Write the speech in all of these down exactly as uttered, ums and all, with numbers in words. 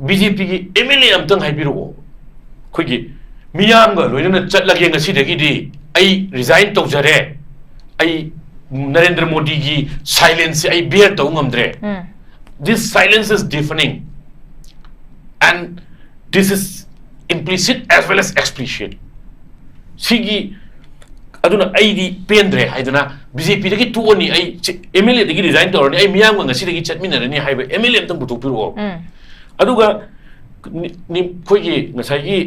B J ꯄꯤꯒꯤ M L A ꯑꯝꯇꯪ ꯍꯥꯏꯕꯤꯔꯛꯑꯣ, ꯑꯩꯈꯣꯏꯒꯤ ꯃꯤꯌꯥꯝꯒ ꯂꯣꯏꯅꯅ ꯆꯠꯂꯒꯦ, ꯉꯁꯤꯗꯒꯤꯗꯤ ꯑꯩ ꯔꯤꯖꯥꯏꯟ ꯇꯧꯖꯔꯦ, ꯑꯩ ꯅꯔꯦꯟꯗ꯭ꯔ ꯃꯣꯗꯤꯒꯤ ꯁꯥꯏꯂꯦꯟꯁꯁꯦ ꯑꯩ ꯕꯤꯌꯔ ꯇꯧꯕ ꯉꯝꯗ꯭ꯔꯦ. ꯎꯝ. This silence is deafening and this is implicit as well as explicit. ꯁꯤꯒꯤ ꯑꯗꯨꯅ ꯑꯩꯗꯤ ꯄꯦꯟꯗ꯭ꯔꯦ ꯍꯥꯏꯗꯅ ꯕꯤ ꯖꯦ ꯄꯤꯗꯒꯤ ꯇꯣꯛꯑꯅꯤ, ꯑꯩ ꯑꯦꯝ ꯑꯦꯜ ꯑꯦꯗꯒꯤ ꯔꯤꯖꯥꯏꯟ ꯇꯧꯔꯅꯤ, ꯑꯩ ꯃꯤꯌꯥꯝꯒ ꯉꯁꯤꯗꯒꯤ ꯆꯠꯃꯤꯟꯅꯔꯅꯤ ꯍꯥꯏꯕ ꯑꯦꯝ ꯑꯦꯜ ꯑꯦ ꯑꯝꯇꯪ ꯄꯨꯊꯣꯛꯄꯤꯔꯛꯑꯣ. ꯎꯝ. ꯑꯗꯨꯒ ꯅꯤ- ꯅꯤ- ꯑꯩꯈꯣꯏꯒꯤ ꯉꯁꯥꯏꯒꯤ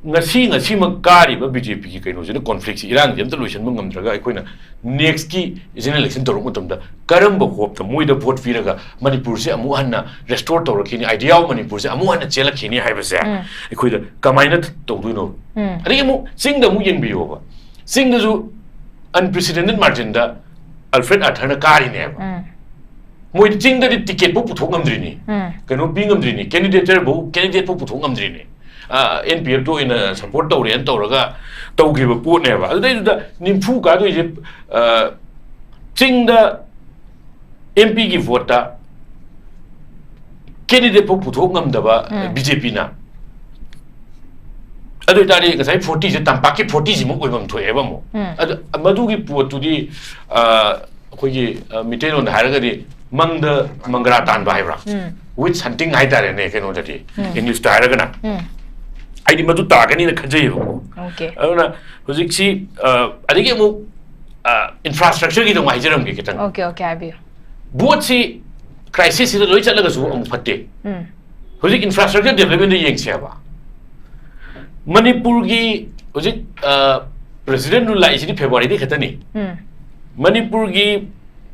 ꯉꯁꯤ ꯉꯁꯤꯃꯛ ꯀꯥꯔꯤꯕ ꯕꯤ ꯖꯦ ꯄꯤꯒꯤ ꯀꯩꯅꯣꯁꯤꯅ, ꯀꯣꯟꯐ꯭ꯂꯤꯛꯁꯤ, ꯏꯔꯥꯡꯁꯤ ꯑꯝꯇ ꯂꯣꯏꯁꯤꯟꯕ ꯉꯝꯗ꯭ꯔꯒ ꯑꯩꯈꯣꯏꯅ ꯅꯦꯛꯁꯀꯤ ꯖꯦꯅꯔꯦꯜ ꯏꯂꯦꯛꯁꯟ ꯇꯧꯔꯛꯄ ꯃꯇꯝꯗ ꯀꯔꯝꯕ ꯍꯣꯞꯇ ꯃꯣꯏꯗ ꯚꯣꯠ ꯄꯤꯔꯒ ꯃꯅꯤꯄꯨꯔꯁꯦ ꯑꯃꯨꯛ ꯍꯟꯅ ꯔꯦꯁꯇꯣꯔ ꯇꯧꯔꯛꯈꯤꯅꯤ, idea of ꯃꯅꯤꯄꯨꯔꯁꯦ ꯑꯃꯨꯛ ꯍꯟꯅ ꯆꯦꯜꯂꯛꯈꯤꯅꯤ ꯍꯥꯏꯕꯁꯦ ꯎꯝ. ꯑꯩꯈꯣꯏꯗ ꯀꯃꯥꯏꯅ ꯇꯧꯗꯣꯏꯅꯣ? ꯎꯝ. ꯑꯗꯒꯤ ꯑꯃꯨꯛ ꯆꯤꯡꯗ ꯑꯃꯨꯛ ꯌꯦꯡꯕꯤꯌꯣꯕ, ꯆꯤꯡꯗꯁꯨ unprecedented margin ꯗ ꯑꯜꯐ꯭ꯔꯦꯗ ꯑꯥꯔꯊꯔꯅ ꯀꯥꯔꯤꯅꯦꯕ. ꯎꯝ. ꯃꯣꯏꯗꯤ ꯆꯤꯡꯗꯗꯤ ꯇꯤꯀꯦꯠ ꯐꯥꯎ ꯄꯨꯊꯣꯛ ꯉꯝꯗ꯭ꯔꯤꯅꯤ, ꯎꯝ. ꯀꯩꯅꯣ ꯄꯤ ꯉꯝꯗ꯭ꯔꯤꯅꯤ, ꯀꯦꯟꯗꯤꯗꯦꯇꯔ ꯐꯥꯎ, ꯀꯦꯟꯗꯤꯗꯦꯠ ꯐꯥꯎ ꯄꯨꯊꯣꯛ ꯉꯝꯗ꯭ꯔꯤꯅꯤ. ꯑꯦꯟ ꯄꯤ ꯑꯦꯐꯇ ꯑꯣꯏꯅ ꯁꯞꯄꯣꯔꯠ ꯇꯧꯔꯦꯅ ꯇꯧꯔꯒ ꯇꯧꯈꯤꯕ ꯄꯣꯠꯅꯦꯕ. ꯑꯗꯨꯗꯩꯗꯨꯗ ꯅꯤꯝꯐꯨ ꯀꯥꯗꯣꯏꯁꯦ, ꯑ, ꯆꯤꯡꯗ ꯑꯦꯝ ꯄꯤꯒꯤ ꯚꯣꯠꯇ ꯀꯦꯟꯗꯤꯗꯦꯠ ꯐꯥꯎ ꯄꯨꯊꯣꯛ ꯉꯝꯗꯕ ꯎꯝ. ꯕꯤ ꯖꯦ ꯄꯤꯅ, ꯑꯗꯨ ꯑꯣꯏꯇꯥꯔꯗꯤ ꯉꯁꯥꯏ ꯐꯣꯔꯇꯤꯁꯦ ꯇꯝꯄꯥꯛꯀꯤ ꯐꯣꯔꯇꯤꯁꯤꯃꯨꯛ ꯑꯣꯏꯐꯝ ꯊꯣꯛꯑꯦꯕ ꯑꯃꯨꯛ. ꯎꯝ. ꯑꯗꯨ ꯃꯗꯨꯒꯤ ꯄꯣꯠꯇꯨꯗꯤ, ꯑ, ꯑꯩꯈꯣꯏꯒꯤ, ꯑ, ꯃꯤꯇꯩꯂꯣꯟꯗ ꯍꯥꯏꯔꯒꯗꯤ ꯃꯪꯗ ꯃꯪꯒ꯭ꯔꯥ ꯇꯥꯟꯕ ꯍꯥꯏꯕ꯭ꯔꯥ, ꯎꯝ. ꯋꯤꯠꯁ ꯍꯟꯇꯤꯡ ꯍꯥꯏꯇꯥꯔꯦꯅꯦ ꯀꯩꯅꯣꯗꯗꯤ, ꯎꯝ. ꯏꯪꯂꯤꯁꯇ ꯍꯥꯏꯔꯒꯅ. ꯎꯝ. ꯑꯩꯗꯤ ꯃꯗꯨ ꯇꯥꯒꯅꯤꯅ ꯈꯟꯖꯩꯌꯦꯕꯀꯣ. Okay. ꯑꯗꯨꯅ ꯍꯧꯖꯤꯛꯁꯤ, ꯑ, ꯑꯗꯒꯤ ꯑꯃꯨꯛ ꯏꯟꯐ꯭ꯔꯥꯁ꯭ꯇ꯭ꯔꯛꯆꯔꯒꯤꯗꯣ ꯑꯃꯨꯛ ꯍꯥꯏꯖꯔꯝꯒꯦ ꯈꯤꯇꯪ. Okay, okay, ꯍꯥꯏꯕꯤꯌꯨ. ꯚꯣꯠꯁꯤ ꯀ꯭ꯔꯥꯏꯁꯤꯁꯁꯤꯗ ꯂꯣꯏ ꯆꯠꯂꯒꯁꯨ ꯑꯃꯨꯛ ꯐꯠꯇꯦ. ꯎꯝ. ꯍꯧꯖꯤꯛ ꯏꯟꯐ꯭ꯔꯥꯁ꯭ꯇ꯭ꯔꯛꯆꯔ ꯗꯦꯕꯂꯞꯃꯦꯟꯗ ꯌꯦꯡꯁꯦꯕ, ꯃꯅꯤꯄꯨꯔꯒꯤ ꯍꯧꯖꯤꯛ, ꯑ, ꯄ꯭ꯔꯦꯁꯤꯗꯦꯟꯠ ꯔꯨꯜ ꯂꯥꯛꯏꯁꯤꯗꯤ ꯐꯦꯕ꯭ꯔꯨꯋꯥꯔꯤꯗꯩ ꯈꯛꯇꯅꯤ. ꯎꯝ. ꯃꯅꯤꯄꯨꯔꯒꯤ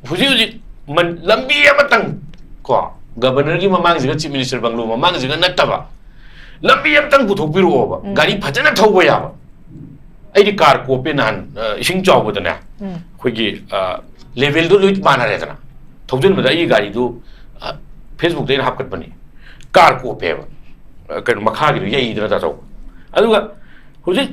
ꯍꯧꯖꯤꯛ ꯍꯧꯖꯤꯛ ꯃꯟ-, ꯂꯝꯕꯤ ꯑꯃꯇꯪ, ꯀꯣ, ꯒꯕꯔꯅꯔꯒꯤ ꯃꯃꯥꯡꯁꯤꯒ ꯆꯤꯐ ꯃꯤꯅꯤꯁꯇꯔ ꯕꯪꯒ꯭ꯂꯣ ꯃꯃꯥꯡꯁꯤꯒ ꯅꯠꯇꯕ ꯂꯝꯕꯤ ꯑꯃꯇꯪ ꯄꯨꯊꯣꯛꯄꯤꯔꯛꯑꯣꯕ, ꯎꯝ. ꯒꯥꯔꯤ ꯐꯖꯅ ꯊꯧꯕ ꯌꯥꯕ. ꯑꯩꯗꯤ ꯀꯥꯔ ꯀꯣꯞꯄꯦ ꯅꯍꯥꯟ, ꯑ, ꯏꯁꯤꯡ ꯆꯥꯎꯕꯗꯅꯦ, ꯎꯝ. ꯑꯩꯈꯣꯏꯒꯤ, ꯑ, ꯂꯦꯚꯦꯜꯗꯣ ꯂꯣꯏ ꯃꯥꯟꯅꯔꯦꯗꯅ, ꯊꯧꯖꯤꯟꯕꯗ ꯑꯩꯒꯤ ꯒꯥꯔꯤꯗꯨ, ꯑ, ꯐꯦꯁꯕꯨꯛꯇ ꯑꯩꯅ ꯍꯥꯞꯀꯠꯄꯅꯤ, ꯀꯥꯔ ꯀꯣꯞꯄꯦꯕ, ꯑ, ꯀꯩꯅꯣ ꯃꯈꯥꯒꯤꯗꯣ ꯌꯩꯗꯅ ꯇꯥꯊꯧꯕ. ꯑꯗꯨꯒ ꯍꯧꯖꯤꯛ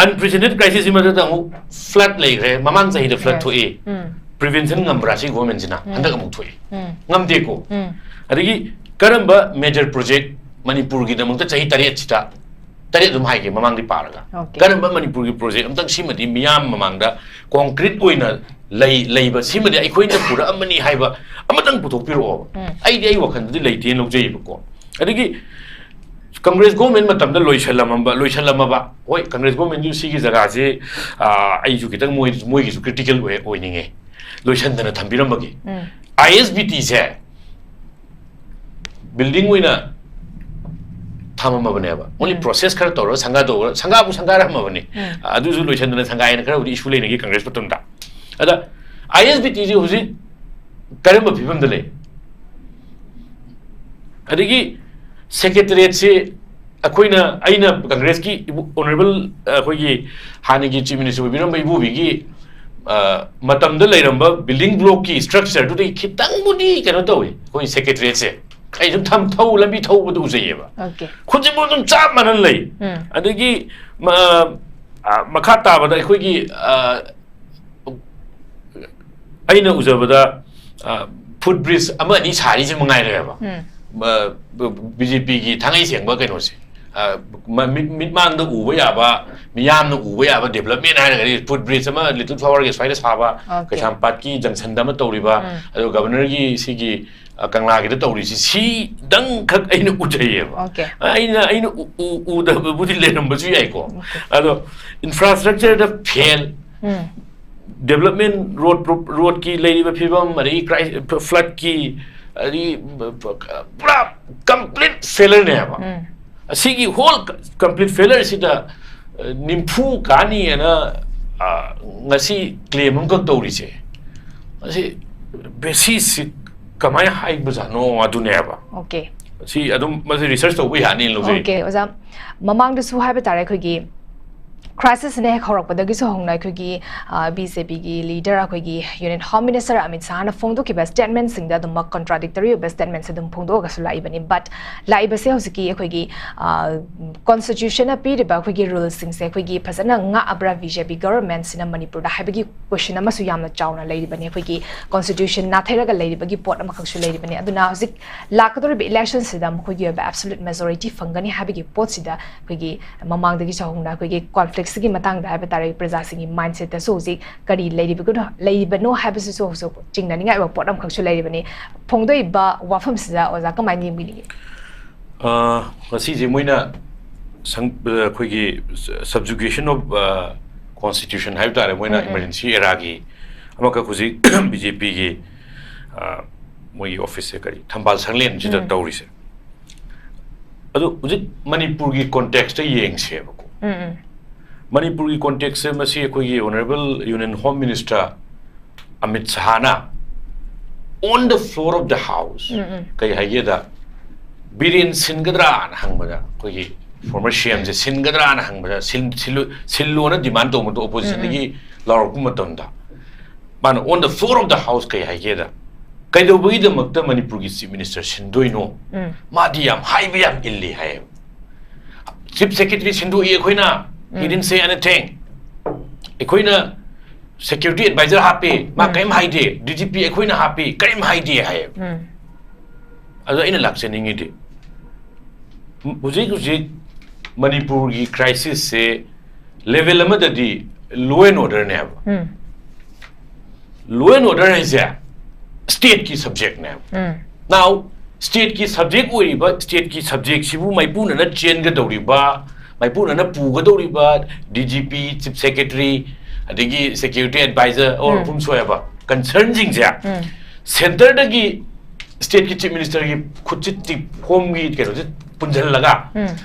unprecedented crisis ꯁꯤ ꯃꯊꯛꯇ ꯑꯃꯨꯛ ꯐ꯭ꯂꯠ ꯂꯩꯈ꯭ꯔꯦ, ꯃꯃꯥꯡ ꯆꯍꯤꯗ ꯐ꯭ꯂꯠ Yes. ꯊꯣꯛꯏ. ꯎꯝ. ꯄ꯭ꯔꯤꯚꯦꯟꯁꯟ ꯉꯝꯕ꯭ꯔꯥ ꯁꯤ ꯒꯣꯔꯃꯦꯟꯁꯤꯅ? ꯎꯝ꯫ ꯍꯟꯗꯛ ꯑꯃꯨꯛ ꯊꯣꯛꯏ꯫ ꯎꯝ꯫ ꯉꯝꯗꯦꯀꯣ꯫ ꯎꯝ꯫ ꯑꯗꯒꯤ ꯀꯔꯝꯕ ꯃꯦꯖꯔ ꯄ꯭ꯔꯣꯖꯦꯛ ꯃꯅꯤꯄꯨꯔꯒꯤꯗꯃꯛꯇ ꯆꯍꯤ ꯇꯔꯦꯠꯁꯤꯗ, ꯇꯔꯦꯠ ꯑꯗꯨꯝ ꯍꯥꯏꯒꯦ ꯃꯃꯥꯡꯗꯤ ꯄꯥꯔꯒ, Okay. ꯀꯔꯝꯕ ꯃꯅꯤꯄꯨꯔꯒꯤ ꯄ꯭ꯔꯣꯖꯦꯛ ꯑꯝꯇꯪ ꯁꯤꯃꯗꯤ ꯃꯤꯌꯥꯝ ꯃꯃꯥꯡꯗ ꯀꯣꯟꯀ꯭ꯔꯤꯠ ꯑꯣꯏꯅ ꯂꯩ ꯂꯩꯕ ꯁꯤꯃꯗꯤ ꯑꯩꯈꯣꯏꯅ ꯄꯨꯔꯛꯑꯃꯅꯤ ꯍꯥꯏꯕ ꯑꯃꯇꯪ ꯄꯨꯊꯣꯛꯄꯤꯔꯛꯑꯣꯕ꯫ ꯎꯝ꯫ ꯑꯩꯗꯤ ꯑꯩ ꯋꯥꯈꯜꯗꯗꯤ ꯂꯩꯇꯦꯅ ꯂꯧꯖꯩꯑꯕꯀꯣ꯫ ꯑꯗꯒꯤ ꯀꯪꯒ꯭ꯔꯦꯁ ꯒꯣꯔꯃꯦꯟ ꯃꯇꯝꯗ ꯂꯣꯏꯁꯜꯂꯝꯃꯕ, ꯂꯣꯏꯁꯜꯂꯝꯃꯕ, ꯍꯣꯏ, ꯀꯪꯒ꯭ꯔꯦꯁ ꯒꯣꯔꯃꯦꯟꯁꯨ ꯁꯤꯒꯤ ꯖꯒꯥꯁꯦ, ꯑ, ꯑꯩꯁꯨ ꯈꯤꯇꯪ ꯃꯣꯏ-, ꯃꯣꯏꯒꯤꯁꯨ ꯀ꯭ꯔꯤꯇꯤꯀꯦꯜ ꯑꯣꯏ-, ꯑꯣꯏꯅꯤꯡꯉꯦ꯫ ꯂꯣꯏꯁꯟꯗꯅ ꯊꯝꯕꯤꯔꯝꯕꯒꯤ꯫ ꯎꯝ꯫ ꯑꯥꯏ ꯑꯦꯁ ꯕꯤ ꯇꯤꯁꯦ ꯕꯤꯜꯗꯤꯡ ꯑꯣꯏꯅ ꯊꯝꯃꯝꯃꯕꯅꯦꯕ꯫ ꯑꯣꯟꯂꯤ ꯎꯝ꯫ ꯄ꯭ꯔꯣꯁꯦꯁ ꯈꯔ ꯇꯧꯔꯒ ꯁꯪꯒꯥꯗꯧꯔ-, ꯁꯪꯒꯥꯕꯨ ꯁꯪꯒꯥꯔꯝꯃꯕꯅꯤ꯫ ꯎꯝ꯫ ꯑꯗꯨꯁꯨ ꯂꯣꯏꯁꯟꯗꯅ ꯁꯪꯒꯥꯏꯅ ꯈꯔꯕꯨꯗꯤ ꯏꯁꯨ ꯂꯩꯅꯈꯤ ꯀꯪꯒ꯭ꯔꯦꯁ ꯃꯇꯝꯗ꯫ ꯑꯗ ꯑꯥꯏ ꯑꯦꯁ ꯕꯤ ꯇꯤꯁꯦ ꯍꯧꯖꯤꯛ ꯀꯔꯝꯕ ꯐꯤꯕꯝꯗ ꯂꯩ? ꯑꯗꯒꯤ ꯁꯦꯀ꯭ꯔꯦꯇꯔꯤꯌꯦꯠꯁꯤ ꯑꯩꯈꯣꯏꯅ, ꯑꯩꯅ ꯀꯪꯒ꯭ꯔꯦꯁꯀꯤ ꯏꯕꯨ-, ꯑꯣꯅꯔꯦꯕꯜ, ꯑ, ꯑꯩꯈꯣꯏꯒꯤ ꯍꯥꯟꯅꯒꯤ ꯆꯤꯐ ꯃꯤꯅꯤꯁꯇꯔ ꯑꯣꯏꯕꯤꯔꯝꯕ ꯏꯕꯣꯕꯤꯒꯤ, ꯑ, ꯃꯇꯝꯗ ꯂꯩꯔꯝꯕ ꯕꯤꯜꯗꯤꯡ ꯕ꯭ꯂꯣꯛꯀꯤ ꯁ꯭ꯇ꯭ꯔꯛꯆꯔꯗꯨꯗꯒꯤ ꯈꯤꯇꯪꯕꯨꯗꯤ ꯀꯩꯅꯣ ꯇꯧꯏ ꯑꯩꯈꯣꯏ ꯁꯦꯀ꯭ꯔꯦꯇꯔꯤꯌꯦꯠꯁꯦ꯫ ꯑꯩ ꯁꯨꯝ ꯊꯝ-, ꯊꯧ ꯂꯝꯕꯤ ꯊꯧꯕꯗ ꯎꯖꯩꯌꯦꯕ꯫ Okay. ꯍꯧꯖꯤꯛꯐꯥꯎ ꯑꯗꯨꯝ ꯆꯞ ꯃꯥꯟꯅꯅ ꯂꯩ꯫ ꯎꯝ꯫ ꯑꯗꯒꯤ ꯃ-, ꯑ, ꯃꯈꯥ ꯇꯥꯕꯗ ꯑꯩꯈꯣꯏꯒꯤ, ꯑ, ꯑꯩꯅ ꯎꯖꯕꯗ, ꯑ, ꯐꯨꯠ ꯕ꯭ꯔꯤꯖ ꯑꯃ ꯑꯅꯤ ꯁꯥꯔꯤꯁꯦ ꯃꯉꯥꯏꯔꯦꯕ꯫ ꯎꯝ꯫ ꯃ-, ꯕꯤ ꯖꯦ ꯄꯤꯒꯤ ꯊꯥꯡꯉꯩ ꯁꯦꯡꯕ ꯀꯩꯅꯣꯁꯦ꯫ ꯑ, ꯃ-, ꯃꯤꯠ-, ꯃꯤꯠꯃꯥꯡꯗ ꯎꯕ ꯌꯥꯕ, ꯃꯤꯌꯥꯝꯅ ꯎꯕ ꯌꯥꯕ ꯗꯦꯕꯂꯞꯃꯦꯟ ꯍꯥꯏꯔꯒꯗꯤ ꯐꯨꯠ ꯕ꯭ꯔꯤꯖ ꯑꯃ ꯂꯤꯇꯜ ꯐ꯭ꯂꯥꯋꯔꯒꯤ ꯁ꯭ꯋꯥꯏꯗ ꯁꯥꯕ, Okay. ꯀꯩꯁꯥꯝꯄꯥꯠꯀꯤ ꯖꯪꯁꯟꯗ ꯑꯃ ꯇꯧꯔꯤꯕ, ꯎꯝ꯫ ꯑꯗꯨꯒ ꯒꯚꯔꯅꯔꯒꯤ ꯁꯤꯒꯤ, ꯑ, ꯀꯪꯂꯥꯒꯤꯗ ꯇꯧꯔꯤꯁꯤ, ꯁꯤꯗꯪ ꯈꯛ ꯑꯩꯅ ꯎꯖꯩꯌꯦꯕ꯫ Okay. ꯑꯩꯅ, ꯑꯩꯅ ꯎ-, ꯎ-, ꯎꯗꯕꯕꯨꯗꯤ ꯂꯩꯔꯝꯕꯁꯨ ꯌꯥꯏꯀꯣ꯫ Okay. ꯑꯗꯣ ꯏꯟꯐ꯭ꯔꯥꯁ꯭ꯇ꯭ꯔꯛꯆꯔꯗ ꯐꯦꯜ, ꯎꯝ꯫ ꯗꯦꯕꯂꯞꯃꯦꯟ, ꯔꯣꯗ, ꯔꯣꯗꯀꯤ ꯂꯩꯔꯤꯕ ꯐꯤꯕꯝ, ꯑꯗꯒꯤ ꯀ꯭ꯔꯥꯏ-, ꯐ꯭ꯂꯗꯀꯤ, ꯑꯗꯒꯤ ꯄꯨꯔꯥ ꯀꯝꯄ꯭ꯂꯤꯠ ꯐꯦꯂꯔꯅꯦꯕ꯫ ꯎꯝ꯫ ꯑꯁꯤꯒꯤ ꯍꯣꯜ ꯀꯝꯄ꯭ꯂꯤꯠ ꯐꯦꯂꯔꯁꯤꯗ, ꯑ, ꯅꯤꯝꯐꯨ ꯀꯥꯅꯤꯅ, ꯑ, ꯉꯁꯤ ꯀ꯭ꯂꯦꯝ ꯑꯃꯈꯛ ꯇꯧꯔꯤꯁꯦ, ꯃꯁꯤ ꯕꯦꯁꯤꯁꯁꯤ ꯀꯃꯥꯏꯅ ꯍꯥꯏꯕꯖꯥꯠꯅꯣ ꯑꯗꯨꯅꯦꯕ꯫ Okay. ꯁꯤ ꯑꯗꯨꯝ ꯃꯁꯤ ꯔꯤꯁꯔꯁ ꯇꯧꯕ ꯌꯥꯅꯤꯅ ꯂꯧꯖꯩ꯫ Okay, ꯑꯣꯖꯥ꯫ ꯃꯃꯥꯡꯗꯁꯨ ꯍꯥꯏꯕ ꯇꯥꯔꯦ, ꯑꯩꯈꯣꯏꯒꯤ, Crisisꯅ ꯍꯦꯛ ꯍꯧꯔꯛꯄꯗꯒꯤꯁꯨ ꯍꯧꯅ ꯑꯩꯈꯣꯏꯒꯤ ꯕꯤ ꯖꯦ ꯄꯤꯒꯤ ꯂꯤꯗꯔ, ꯑꯩꯈꯣꯏꯒꯤ ꯌꯨꯅꯤꯌꯟ ꯍꯣꯝ ꯃꯤꯅꯤꯁꯇꯔ ꯑꯃꯤꯠ ꯁꯥꯍꯅ ꯐꯣꯡꯗꯣꯛꯈꯤꯕ ꯁ꯭ꯇꯦꯠꯃꯦꯟꯁꯤꯡꯗ ꯑꯗꯨꯝꯃꯛ ꯀꯣꯟꯇ꯭ꯔꯥꯗꯤꯛꯇꯔꯤ ꯑꯣꯏꯕ ꯁ꯭ꯇꯦꯠꯃꯦꯟꯁ ꯑꯗꯨꯝ ꯐꯣꯡꯗꯣꯛꯑꯒꯁꯨ ꯂꯥꯛꯏꯕꯅꯤ꯫ ꯕꯠ ꯂꯥꯛꯏꯕꯁꯦ ꯍꯧꯖꯤꯛꯀꯤ ꯑꯩꯈꯣꯏꯒꯤ ꯀꯣꯟꯁꯇꯤꯇ꯭ꯌꯨꯁꯟꯅ ꯄꯤꯔꯤꯕ ꯑꯩꯈꯣꯏꯒꯤ ꯔꯨꯜꯁꯤꯡꯁꯦ ꯑꯩꯈꯣꯏꯒꯤ ꯐꯖꯅ ꯉꯥꯛꯑꯕ꯭ꯔꯥ ꯕꯤ ꯖꯦ ꯄꯤ ꯒꯚꯔꯟꯃꯦꯟꯠꯁꯤꯅ ꯃꯅꯤꯄꯨꯔꯗ ꯍꯥꯏꯕꯒꯤ ꯀꯣꯏꯁꯟ ꯑꯃꯁꯨ ꯌꯥꯝꯅ ꯆꯥꯎꯅ ꯂꯩꯔꯤꯕꯅꯤ꯫ ꯑꯩꯈꯣꯏꯒꯤ ꯀꯣꯟꯁꯇꯤꯇ꯭ꯌꯨꯁꯟ ꯅꯥꯊꯩꯔꯒ ꯂꯩꯔꯤꯕꯒꯤ ꯄꯣꯠ ꯑꯃꯈꯛꯁꯨ ꯂꯩꯔꯤꯕꯅꯤ꯫ ꯑꯗꯨꯅ ꯍꯧꯖꯤꯛ ꯂꯥꯛꯀꯗꯧꯔꯤꯕ ꯏꯂꯦꯛꯁꯟꯁꯤꯗ ꯃꯈꯣꯏꯒꯤ ꯑꯣꯏꯕ ꯑꯦꯕꯁꯣꯂꯨꯠ ꯃꯦꯖꯣꯔꯤꯇꯤ ꯐꯪꯒꯅꯤ ꯍꯥꯏꯕꯒꯤ ꯄꯣꯠꯁꯤꯗ ꯑꯩꯈꯣꯏꯒꯤ ꯃꯃꯥꯡꯗꯒꯤꯁꯨ ꯍꯧꯅ ꯑꯩꯈꯣꯏꯒꯤ ꯀꯣꯟꯐ꯭ꯂꯤꯛꯁꯤꯒꯤ ꯃꯇꯥꯡꯗ ꯍꯥꯏꯕ ꯇꯥꯔꯦ, ꯄ꯭ꯔꯖꯥꯁꯤꯡꯒꯤ ꯃꯥꯏꯟꯁꯦꯠꯇꯁꯨ ꯍꯧꯖꯤꯛ ꯀꯔꯤ ꯂꯩꯔꯤꯕꯅꯣ, ꯂꯩꯔꯤꯕꯅꯣ ꯍꯥꯏꯕꯁꯤꯁꯨ ꯍꯧꯖꯤꯛ ꯆꯤꯡꯅꯅꯤꯡꯉꯥꯏ ꯑꯣꯏꯕ ꯄꯣꯠ ꯑꯃꯈꯛꯁꯨ ꯂꯩꯔꯤꯕꯅꯤ꯫ ꯐꯣꯡꯗꯣꯛꯏꯕ ꯋꯥꯐꯝꯁꯤꯗ ꯑꯣꯖꯥ ꯀꯃꯥꯏꯅ ꯌꯦꯡꯕꯤꯅꯤꯡꯉꯤ? ꯑ, ꯉꯁꯤꯁꯦ ꯃꯣꯏꯅ ꯁꯪ-, ꯑ, ꯑꯩꯈꯣꯏꯒꯤ subjugation of, ꯑ, constitution ꯍꯥꯏꯕ ꯇꯥꯔꯦ, ꯃꯣꯏꯅ ꯎꯝ, ꯎꯝ꯫ ꯏꯃꯥꯔꯖꯦꯟꯁꯤ ꯑꯦꯔꯥꯒꯤ ꯑꯃꯈꯛ ꯍꯧꯖꯤꯛ ꯕꯤ ꯖꯦ ꯄꯤꯒꯤ, ꯑ, ꯃꯣꯏꯒꯤ ꯑꯣꯐꯤꯁꯁꯦ ꯀꯔꯤ, ꯊꯝꯕꯥꯜ ꯁꯪꯂꯦꯟꯁꯤꯗ ꯎꯝ꯫ ꯇꯧꯔꯤꯁꯦ꯫ ꯑꯗꯣ ꯍꯧꯖꯤꯛ ꯃꯅꯤꯄꯨꯔꯒꯤ ꯀꯣꯟꯇꯦꯛꯁꯇ ꯌꯦꯡꯁꯦꯕꯀꯣ꯫ ꯎꯝ, ꯎꯝ꯫ ꯃꯅꯤꯄꯨꯔꯒꯤ ꯀꯣꯟꯇꯦꯛꯁꯁꯦ ꯃꯁꯤ ꯑꯩꯈꯣꯏꯒꯤ honourable union home minister Amit ꯁꯍꯥꯅ on the floor of the house um, um. ꯀꯩ ꯍꯥꯏꯒꯦꯗ, ꯕꯤꯔꯦꯟ ꯁꯤꯟꯒꯗ꯭ꯔꯥꯅ ꯍꯪꯕꯗ, ꯑꯩꯈꯣꯏꯒꯤ ꯐꯣꯔꯃꯔ ꯁꯤ ꯑꯦꯝꯁꯦ ꯁꯤꯟꯒꯗ꯭ꯔꯥꯅ ꯍꯪꯕꯗ, ꯁꯤꯜ-, ꯁꯤꯜꯂꯨ-, ꯁꯤꯜꯂꯣꯅ ꯗꯤꯃꯥꯟ ꯇꯧꯕꯗꯣ ꯑꯣꯄꯣꯖꯤꯁꯟꯗꯒꯤ ꯂꯥꯎꯔꯛꯄ ꯃꯇꯝꯗ, ꯃꯥꯅ on the floor of the house ꯀꯩ ꯍꯥꯏꯒꯦꯗ, ꯀꯩꯗꯧꯕꯒꯤꯗꯃꯛꯇ ꯃꯅꯤꯄꯨꯔꯒꯤ ꯆꯤꯐ ꯃꯤꯅꯤꯁꯇꯔ ꯁꯤꯟꯗꯣꯏꯅꯣ? ꯎꯝ꯫ ꯃꯥꯗꯤ ꯌꯥꯝ ꯍꯥꯏꯕ ꯌꯥꯝ ꯏꯜꯂꯤ ꯍꯥꯏꯌꯦꯕ꯫ ꯆꯤꯐ ꯁꯦꯀ꯭ꯔꯦꯇꯔꯤ ꯁꯤꯟꯗꯣꯛꯏ ꯑꯩꯈꯣꯏꯅ, he um. didn't say anything꯫ ꯑꯩꯈꯣꯏꯅ ꯁꯦꯀ꯭ꯌꯨꯔꯤꯇꯤ ꯑꯦꯗꯚꯥꯏꯖꯔ ꯍꯥꯞꯄꯤ, ꯃꯥ ꯎꯝ꯫ ꯀꯔꯤꯝ ꯍꯥꯏꯗꯦ, ꯗꯤ ꯖꯤ ꯄꯤ ꯑꯩꯈꯣꯏꯅ ꯍꯥꯞꯄꯤ, ꯀꯔꯤꯝ ꯍꯥꯏꯗꯦ ꯍꯥꯏꯌꯦꯕ꯫ ꯎꯝ꯫ ꯑꯗꯣ ꯑꯩꯅ ꯂꯥꯛꯆꯅꯤꯡꯉꯤꯗꯤ, ꯍꯧꯖꯤꯛ ꯍꯧꯖꯤꯛ ꯃꯅꯤꯄꯨꯔꯒꯤ ꯀ꯭ꯔꯥꯏꯁꯤꯁꯁꯦ ꯂꯦꯚꯦꯜ ꯑꯃꯗꯗꯤ law and orderꯅꯦꯕ꯫ ꯎꯝ꯫ Law and order ꯍꯥꯏꯁꯦ ꯁ꯭ꯇꯦꯠꯀꯤ ꯁꯕꯖꯦꯛꯅꯦꯕ꯫ ꯎꯝ꯫ Now, ꯁ꯭ꯇꯦꯠꯀꯤ ꯁꯕꯖꯦꯛ ꯑꯣꯏꯔꯤꯕ, ꯁ꯭ꯇꯦꯠꯀꯤ ꯁꯕꯖꯦꯛꯁꯤꯕꯨ ꯃꯥꯏꯄꯨꯅꯅ ꯆꯦꯟꯒꯗꯧꯔꯤꯕ, ꯃꯥꯏꯄꯨꯅꯅ ꯄꯨꯒꯗꯧꯔꯤꯕ D G P, chief secretary, ꯑꯗꯒꯤ security adviser or um. whomsoever, ꯀꯟꯁꯔꯟꯁꯤꯡꯁꯦ ꯎꯝ꯫ ꯁꯦꯟꯇꯔꯗꯒꯤ ꯁ꯭ꯇꯦꯠꯀꯤ ꯆꯤꯐ ꯃꯤꯅꯤꯁꯇꯔꯒꯤ ꯈꯨꯠꯁꯤꯠꯇꯤ ꯍꯣꯝꯒꯤ ꯀꯩꯅꯣꯁꯦ ꯄꯨꯟꯁꯤꯜꯂꯒ ꯎꯝ꯫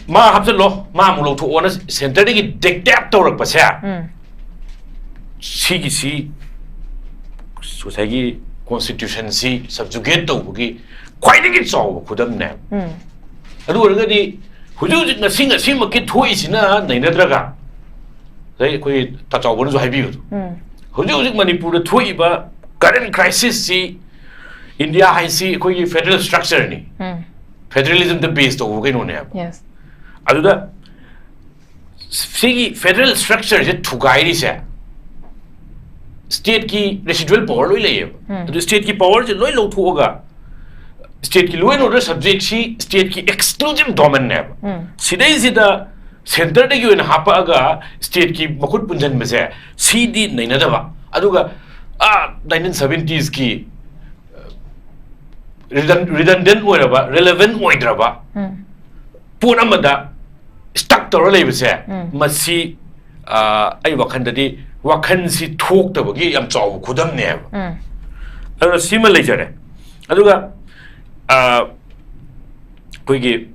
ꯃꯥ ꯍꯥꯞꯆꯜꯂꯣ, ꯃꯥ ꯑꯃꯨꯛ ꯂꯧꯊꯣꯛꯑꯣꯅ ꯁꯦꯟꯇꯔꯗꯒꯤ ꯗꯤꯛꯇꯦꯠ ꯇꯧꯔꯛꯄꯁꯦ, ꯎꯝ꯫ ꯁꯤꯒꯤꯁꯤ ꯉꯁꯥꯏꯒꯤ ꯀꯣꯟꯁꯇꯤꯇ꯭ꯌꯨꯁꯟꯁꯤ ꯁꯕꯖꯨꯒꯦꯠ ꯇꯧꯕꯒꯤ ꯈ꯭ꯋꯥꯏꯗꯒꯤ ꯆꯥꯎꯕ ꯈꯨꯗꯝꯅꯦꯕ꯫ ꯎꯝ꯫ ꯑꯗꯨ ꯑꯣꯏꯔꯒꯗꯤ ꯍꯧꯖꯤꯛ ꯍꯧꯖꯤꯛ ꯉꯁꯤ ꯉꯁꯤꯃꯛꯀꯤ ꯊꯣꯛꯏꯁꯤꯅ ꯅꯩꯅꯗ꯭ꯔꯒ, ꯉꯁꯥꯏ ꯑꯩꯈꯣꯏ ꯇꯥꯆꯥꯎꯕꯅꯁꯨ ꯍꯥꯏꯕꯤꯕꯗꯣ, ꯎꯝ. ꯍꯧꯖꯤꯛ ꯍꯧꯖꯤꯛ ꯃꯅꯤꯄꯨꯔꯗ ꯊꯣꯛꯏꯕ current crisisꯁꯤ ꯏꯟꯗꯤꯌꯥ ꯍꯥꯏꯁꯤ ꯑꯩꯈꯣꯏꯒꯤ federal structureꯅꯤ, ꯎꯝ. federalismꯗ base ꯇꯧꯕ ꯀꯩꯅꯣꯅꯦꯕ꯫ Yes. ꯑꯗꯨꯗ ꯁꯤꯒꯤ federal structureꯁꯦ ꯊꯨꯒꯥꯏꯔꯤꯁꯦ stateꯀꯤ residual power ꯂꯣꯏ ꯂꯩꯌꯦꯕ꯫ ꯎꯝ. ꯑꯗꯨ stateꯀꯤ powerꯁꯦ ꯂꯣꯏ ꯂꯧꯊꯣꯛꯑꯒ stateꯀꯤ law and order subjectꯁꯤ stateꯀꯤ exclusive domainꯅꯦꯕ꯫ ꯎꯝ. ꯁꯤꯗꯩꯁꯤꯗ centreꯗꯒꯤ ꯑꯣꯏꯅ ꯍꯥꯞꯄꯛꯑꯒ stateꯀꯤ ꯃꯈꯨꯠ ꯄꯨꯟꯁꯤꯟꯕꯁꯦ, ꯁꯤꯗꯤ ꯅꯩꯅꯗꯕ꯫ ꯑꯗꯨꯒ ꯑꯥ nineteen seventiesꯀꯤ redundant ꯑꯣꯏꯔꯕ, relevant ꯑꯣꯏꯗ꯭ꯔꯕ ꯎꯝ. ꯄꯣꯠ ꯑꯃꯗ stuck ꯇꯧꯔ ꯂꯩꯕꯁꯦ, ꯎꯝ. ꯃꯁꯤ ꯑ, ꯑꯩ ꯋꯥꯈꯜꯗꯗꯤ ꯋꯥꯈꯜꯁꯤ ꯊꯣꯛꯇꯕꯒꯤ ꯌꯥꯝ ꯆꯥꯎꯕ ꯈꯨꯗꯝꯅꯦꯕ꯫ ꯎꯝ. ꯑꯗꯨꯅ ꯁꯤꯃ ꯂꯩꯖꯔꯦ꯫ ꯑꯗꯨꯒ ꯑ, ꯑꯩꯈꯣꯏꯒꯤ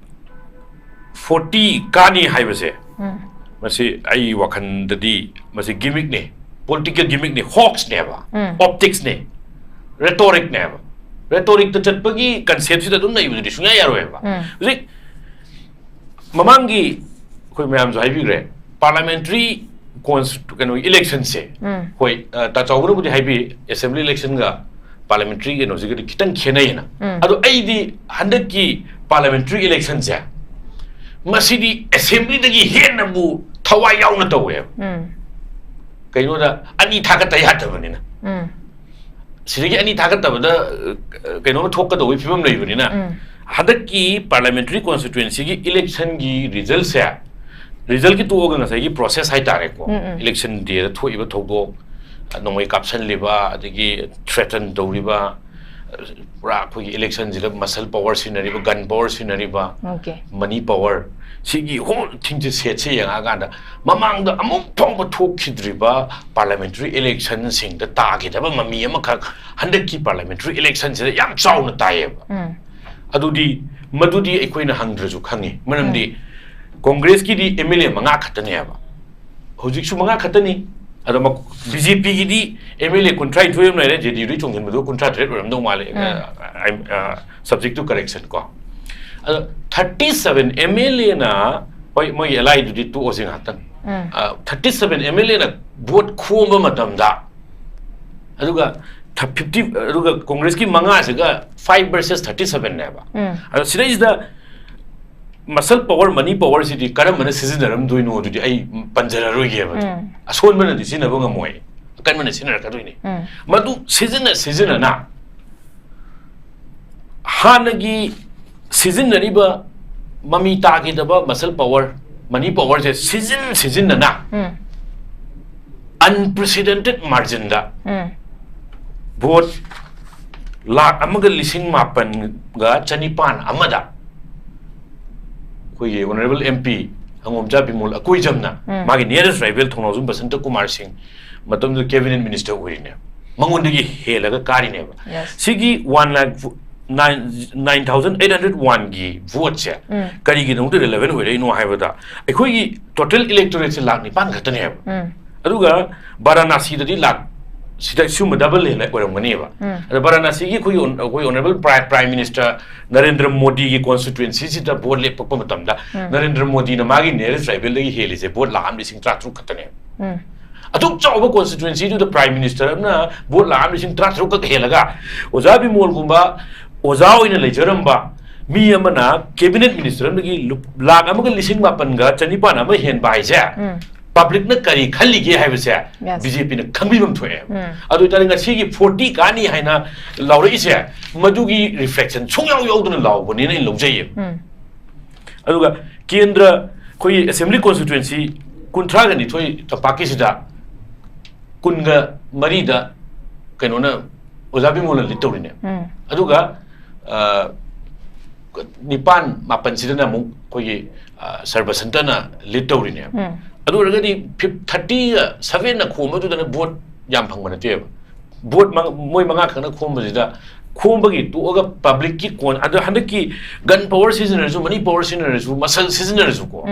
forty ꯀꯥꯅꯤ ꯍꯥꯏꯕꯁꯦ, ꯎꯝ. ꯃꯁꯤ ꯑꯩ ꯋꯥꯈꯜꯗꯗꯤ ꯃꯁꯤ gimmickꯅꯦ, political gimmickꯅꯦ, hoaxꯅꯦꯕ, ꯎꯝ. opticsꯅꯦ, rhetoricꯅꯦꯕ꯫ Rhetoricꯇ ꯆꯠꯄꯒꯤ conceptꯁꯤꯗ ꯑꯗꯨꯝ ꯂꯩꯕꯗꯨꯗꯤ ꯁꯨꯡꯌꯥ ꯌꯥꯔꯣꯏꯕ꯫ ꯎꯝ. ꯍꯧꯖꯤꯛ ꯃꯃꯥꯡꯒꯤ ꯑꯩꯈꯣꯏ ꯃꯌꯥꯝꯁꯨ ꯍꯥꯏꯕꯤꯈ꯭ꯔꯦ, parliamentary const- ꯀꯩꯅꯣ electionꯁꯦ, ꯎꯝ. ꯍꯣꯏ, ꯑ, ꯇꯥꯆꯧꯕꯅꯕꯨꯗꯤ ꯍꯥꯏꯕꯤ assembly electionꯒ parliamentary ꯀꯩꯅꯣꯁꯤꯒꯗꯤ ꯈꯤꯇꯪ ꯈꯦꯠꯅꯩꯌꯦꯅ꯫ ꯎꯝ. ꯑꯗꯣ ꯑꯩꯗꯤ ꯍꯟꯗꯛꯀꯤ parliamentary electionꯁꯦ ꯃꯁꯤꯗꯤ assemblyꯗꯒꯤ ꯍꯦꯟꯅꯕꯨ ꯊꯋꯥꯏ ꯌꯥꯎꯅ ꯇꯧꯋꯦꯕ꯫ ꯎꯝ. ꯀꯩꯅꯣꯗ ꯑꯅꯤ ꯊꯥꯒꯠꯇ ꯌꯥꯗꯕꯅꯤꯅ꯫ ꯎꯝ. ꯁꯤꯗꯒꯤ ꯑꯅꯤ ꯊꯥꯒꯠꯇꯕꯗ, ꯑ, ꯀꯩꯅꯣꯝꯃ ꯊꯣꯛꯀꯗꯧꯕꯒꯤ ꯐꯤꯕꯝ ꯂꯩꯕꯅꯤꯅ, ꯎꯝ. ꯍꯟꯗꯛꯀꯤ parliamentary constituencyꯒꯤ electionꯒꯤ resultꯁꯦ, resultꯀꯤ ꯇꯣꯛꯑꯒ ꯉꯁꯥꯏꯒꯤ process ꯍꯥꯏꯇꯥꯔꯦꯀꯣ, ꯎꯝ, ꯎꯝ. election dayꯗ ꯊꯣꯛꯏꯕ ꯊꯧꯗꯣꯛ, ꯑ, ꯅꯣꯡꯃꯩ ꯀꯥꯞꯁꯜꯂꯤꯕ, ꯑꯗꯒꯤ threaten ꯇꯧꯔꯤꯕ, ꯑ, ꯄꯨꯔꯥ ꯑꯩꯈꯣꯏꯒꯤ electionꯁꯤꯗ muscle power ꯁꯤꯖꯤꯟꯅꯔꯤꯕ, gun power ꯁꯤꯖꯤꯟꯅꯔꯤꯕ, Okay. money power, ꯁꯤꯒꯤ whole thingꯁꯦ, setꯁꯦ ꯌꯦꯡꯉꯛꯑꯀꯥꯟꯗ ꯃꯃꯥꯡꯗ ꯑꯃꯨꯛ ꯐꯥꯎꯕ ꯊꯣꯛꯈꯤꯗ꯭ꯔꯤꯕ parliamentary electionꯁꯤꯡꯗ ꯇꯥꯈꯤꯗꯕ ꯃꯃꯤ ꯑꯃꯈꯛ ꯍꯟꯗꯛꯀꯤ parliamentary electionꯁꯤꯗ ꯌꯥꯝ ꯆꯥꯎꯅ ꯇꯥꯏꯌꯦꯕ꯫ ꯎꯝ. ꯑꯗꯨꯗꯤ, ꯃꯗꯨꯗꯤ ꯑꯩꯈꯣꯏꯅ ꯍꯪꯗ꯭ꯔꯁꯨ ꯈꯪꯉꯤ꯫ ꯃꯔꯝꯗꯤ Congressꯀꯤꯗꯤ MLA ꯃꯉꯥ ꯈꯛꯇꯅꯦꯕ, ꯍꯧꯖꯤꯛꯁꯨ ꯃꯉꯥ ꯈꯛꯇꯅꯤ꯫ ꯑꯗꯣ ꯃ-, BJPꯒꯤꯗꯤ MLA ꯀꯨꯟꯊ꯭ꯔꯥ ꯅꯤꯊꯣꯏ ꯑꯃ ꯂꯩꯔꯦ, JDUꯗꯒꯤ ꯆꯣꯡꯁꯤꯟꯕꯗꯨ ꯀꯨꯟꯊ꯭ꯔꯥ ꯇꯔꯦꯠ ꯑꯣꯏꯔꯝꯗꯧ ꯃꯥꯜꯂꯦ꯫ ꯎꯝ. ꯑ, I'm, ꯑ, subject to correction ꯀꯣ꯫ ꯑꯗꯣ ꯊꯥꯔꯇꯤ ꯁꯚꯦꯟ ꯑꯦꯝ ꯑꯦꯜ ꯑꯦꯅ, ꯍꯣꯏ, ꯃꯣꯏꯒꯤ ꯑꯦꯜ ꯑꯥꯏꯗꯨꯗꯤ ꯇꯣꯛꯑꯁꯤ ꯉꯥꯏꯍꯥꯛꯇꯪ, ꯊꯥꯔꯇꯤ ꯁꯚꯦꯟ ꯑꯦꯝ ꯑꯦꯜ ꯑꯦꯅ ꯚꯣꯠ ꯈꯣꯝꯕ ꯃꯇꯝꯗ, ꯑꯗꯨꯒ ꯐꯤꯐꯇꯤ, ꯑꯗꯨꯒ ꯀꯣꯡꯒ꯭ꯔꯦꯁꯀꯤ ꯃꯉꯥꯁꯤꯒ ꯐꯥꯏꯚ ꯚꯔꯁꯦꯁ ꯊꯥꯔꯇꯤ ꯁꯚꯦꯟꯅꯦꯕ꯫ ꯑꯗꯣ ꯁꯤꯗꯩꯁꯤꯗ ꯃꯁꯜ ꯄꯋꯔ, ꯃꯅꯤ ꯄꯋꯔꯁꯤꯗꯤ ꯀꯔꯝꯕꯅ ꯁꯤꯖꯤꯟꯅꯔꯝꯗꯣꯏꯅꯣ ꯑꯗꯨꯗꯤ ꯑꯩ ꯄꯟꯖꯔꯔꯣꯏꯒꯦꯕ꯫ ꯑꯁꯣꯟꯕꯅꯗꯤ ꯁꯤꯖꯤꯟꯅꯕ ꯉꯝꯃꯣꯏ, ꯑꯀꯟꯕꯅ ꯁꯤꯖꯤꯟꯅꯔꯛꯀꯗꯣꯏꯅꯤ꯫ ꯃꯗꯨ ꯁꯤꯖꯤꯟꯅ ꯁꯤꯖꯤꯟꯅꯅ ꯍꯥꯟꯅꯒꯤ ꯁꯤꯖꯤꯟꯅꯔꯤꯕ ꯃꯃꯤ ꯇꯥꯈꯤꯗꯕ ꯃꯁꯜ ꯄꯋꯔ, ꯃꯅꯤ ꯄꯋꯔꯁꯦ ꯁꯤꯖꯤꯟ ꯁꯤꯖꯤꯟꯅꯅ ꯑꯟꯄ꯭ꯔꯤꯁꯤꯗꯦꯟꯇꯦꯠ ꯃꯥꯔꯖꯤꯟꯗ ꯚꯣꯠ ꯂꯥꯈ ꯑꯃꯒ ꯂꯤꯁꯤꯡ ꯃꯥꯄꯟꯒ ꯆꯅꯤꯄꯥꯟ ꯑꯃꯗ ꯑꯩꯈꯣꯏꯒꯤ ꯑꯣꯅꯔꯦꯕꯜ ꯑꯦꯝ ꯄꯤ ꯍꯪꯒꯣꯝꯆꯥ ꯕꯤꯃꯣꯜ ꯑꯀꯣꯏꯖꯝꯅ ꯃꯥꯒꯤ ꯅꯤꯌꯔꯦꯁ ꯔꯥꯏꯕꯦꯜ ꯊꯧꯅꯥꯎꯖꯝ ꯕꯁꯟꯇ ꯀꯨꯃꯥꯔ ꯁꯤꯡ ꯃꯇꯝꯗꯨꯗ ꯀꯦꯕꯤꯅꯦꯠ ꯃꯤꯅꯤꯁꯇꯔ ꯑꯣꯏꯔꯤꯅꯦꯕ, ꯃꯉꯣꯟꯗꯒꯤ ꯍꯦꯜꯂꯒ ꯀꯥꯔꯤꯅꯦꯕ꯫ ꯁꯤꯒꯤ one lakh nine, nine thousand eight hundred ꯋꯥꯟꯒꯤ ꯚꯣꯠꯁꯦ ꯀꯔꯤꯒꯤꯗꯃꯛꯇ ꯔꯤꯂꯦꯚꯦꯟ ꯑꯣꯏꯔꯛꯏꯅꯣ ꯍꯥꯏꯕꯗ, ꯑꯩꯈꯣꯏꯒꯤ ꯇꯣꯇꯦꯜ ꯏꯂꯦꯛꯇꯣꯔꯦꯠꯁꯦ ꯂꯥꯈ ꯅꯤꯄꯥꯟ ꯈꯛꯇꯅꯦꯕ꯫ ꯑꯗꯨꯒ ꯕꯥꯔꯥꯅꯥꯁꯤꯗꯗꯤ ꯂꯥꯈ, ꯁꯤꯗ ꯁꯤꯒꯨꯝꯕ ꯗꯕꯜ ꯍꯦꯟꯅ ꯑꯣꯏꯔꯝꯒꯅꯦꯕ꯫ ꯑꯗ ꯕꯥꯔꯥꯅꯥꯁꯤꯒꯤ ꯑꯩꯈꯣꯏꯒꯤ ꯑꯣꯟ-, ꯑꯩꯈꯣꯏ ꯑꯣꯅꯔꯦꯕꯜ ꯄ꯭ꯔꯥꯏ-, ꯄ꯭ꯔꯥꯏꯝ ꯃꯤꯅꯤꯁꯇꯔ ꯅꯔꯦꯟꯗ꯭ꯔ ꯃꯣꯗꯤꯒꯤ ꯀꯣꯟꯁꯇꯤꯇ꯭ꯋꯦꯟꯁꯤꯁꯤꯗ ꯚꯣꯠ ꯂꯦꯞꯄꯛꯄ ꯃꯇꯝꯗ ꯅꯔꯦꯟꯗ꯭ꯔ ꯃꯣꯗꯤꯅ ꯃꯥꯒꯤ ꯅꯤꯌꯔꯦꯁ ꯔꯥꯏꯕꯦꯜꯗꯒꯤ ꯍꯦꯜꯂꯤꯁꯦ ꯚꯣꯠ ꯂꯥꯈ ꯑꯃ ꯂꯤꯁꯤꯡ ꯇꯔꯥꯇꯔꯨꯛ ꯈꯛꯇꯅꯦꯕ꯫ ꯑꯗꯨꯛ ꯆꯥꯎꯕ ꯀꯣꯟꯁꯇꯤꯇ꯭ꯋꯦꯟꯁꯤꯗꯨꯗ ꯄ꯭ꯔꯥꯏꯝ ꯃꯤꯅꯤꯁꯇꯔ ꯑꯃꯅ ꯚꯣꯠ ꯂꯥꯈ ꯑꯃ ꯂꯤꯁꯤꯡ ꯇꯔꯥꯇꯔꯨꯛ ꯈꯛ ꯍꯦꯜꯂꯒ, ꯑꯣꯖꯥ ꯕꯤꯃꯣꯜꯒꯨꯝꯕ ꯑꯣꯖꯥ ꯑꯣꯏꯅ ꯂꯩꯖꯔꯝꯕ ꯃꯤ ꯑꯃꯅ ꯀꯦꯕꯤꯅꯦꯠ ꯃꯤꯅꯤꯁꯇꯔ ꯑꯃꯗꯒꯤ ꯂꯨꯞ-, ꯂꯥꯈ ꯑꯃꯒ ꯂꯤꯁꯤꯡ ꯃꯥꯄꯟꯒ ꯆꯅꯤꯄꯥꯟ ꯑꯃ ꯍꯦꯟꯕ ꯍꯥꯏꯁꯦ ꯄꯕ꯭ꯂꯤꯛꯅ ꯀꯔꯤ ꯈꯜꯂꯤꯒꯦ ꯍꯥꯏꯕꯁꯦ ꯕꯤ ꯖꯦ ꯄꯤꯅ ꯈꯪꯕꯤꯐꯝ ꯊꯣꯛꯑꯦ꯫ ꯑꯗꯨ ꯑꯣꯏꯇꯥꯔꯗꯤ ꯉꯁꯤꯒꯤ ꯐꯣꯔꯇꯤ ꯀꯥꯅꯤ ꯍꯥꯏꯅ ꯂꯥꯎꯔꯛꯏꯁꯦ ꯃꯗꯨꯒꯤ ꯔꯤꯐ꯭ꯂꯦꯛꯁꯟ ꯁꯨꯡꯌꯥꯎ ꯌꯥꯎꯗꯅ ꯂꯥꯎꯕꯅꯦꯅ ꯑꯩꯅ ꯂꯧꯖꯩꯌꯦꯕ꯫ ꯑꯗꯨꯒ ꯀꯦꯟꯗ꯭ꯔ, ꯑꯩꯈꯣꯏꯒꯤ ꯑꯦꯁꯦꯝꯕ꯭ꯂꯤ ꯀꯣꯟꯁꯇꯤꯇ꯭ꯋꯦꯟꯁꯤ ꯀꯨꯟꯊ꯭ꯔꯥꯒ ꯅꯤꯊꯣꯏ ꯇꯝꯄꯥꯛꯀꯤꯁꯤꯗ ꯀꯨꯟꯒ ꯃꯔꯤꯗ ꯀꯩꯅꯣꯅ, ꯑꯣꯖꯥ ꯕꯤꯃꯣꯜꯅ ꯂꯤꯠ ꯇꯧꯔꯤꯅꯦ꯫ ꯑꯗꯨꯒ, ꯑ, ꯅꯤꯄꯥꯟ ꯃꯥꯄꯟꯁꯤꯗꯅ ꯑꯃꯨꯛ ꯑꯩꯈꯣꯏꯒꯤ, ꯑ, ꯁꯔꯕꯁꯟꯇꯅ ꯂꯤꯠ ꯇꯧꯔꯤꯅꯦꯕ꯫ ꯑꯗꯨ ꯑꯣꯏꯔꯒꯗꯤ ꯐꯤꯞ-, ꯊꯥꯔꯇꯤꯒ ꯁꯚꯦꯟꯅ ꯈꯣꯝꯕꯗꯨꯗꯅ ꯚꯣꯠ ꯌꯥꯝ ꯐꯪꯕ ꯅꯠꯇꯦꯕ꯫ ꯚꯣꯠ ꯃꯉ-, ꯃꯣꯏ ꯃꯉꯥ ꯈꯛꯅ ꯈꯣꯝꯕꯁꯤꯗ, ꯈꯣꯝꯕꯒꯤ ꯇꯣꯛꯑꯒ ꯄꯕ꯭ꯂꯤꯛꯀꯤ ꯀꯣꯟ, ꯑꯗꯣ ꯍꯟꯗꯛꯀꯤ ꯒꯟ ꯄꯋꯔ ꯁꯤꯖꯤꯟꯅꯔꯁꯨ, ꯃꯅꯤ ꯄꯋꯔ ꯁꯤꯖꯤꯟꯅꯔꯁꯨ, ꯃꯁꯜ ꯁꯤꯖꯤꯟꯅꯔꯁꯨꯀꯣ,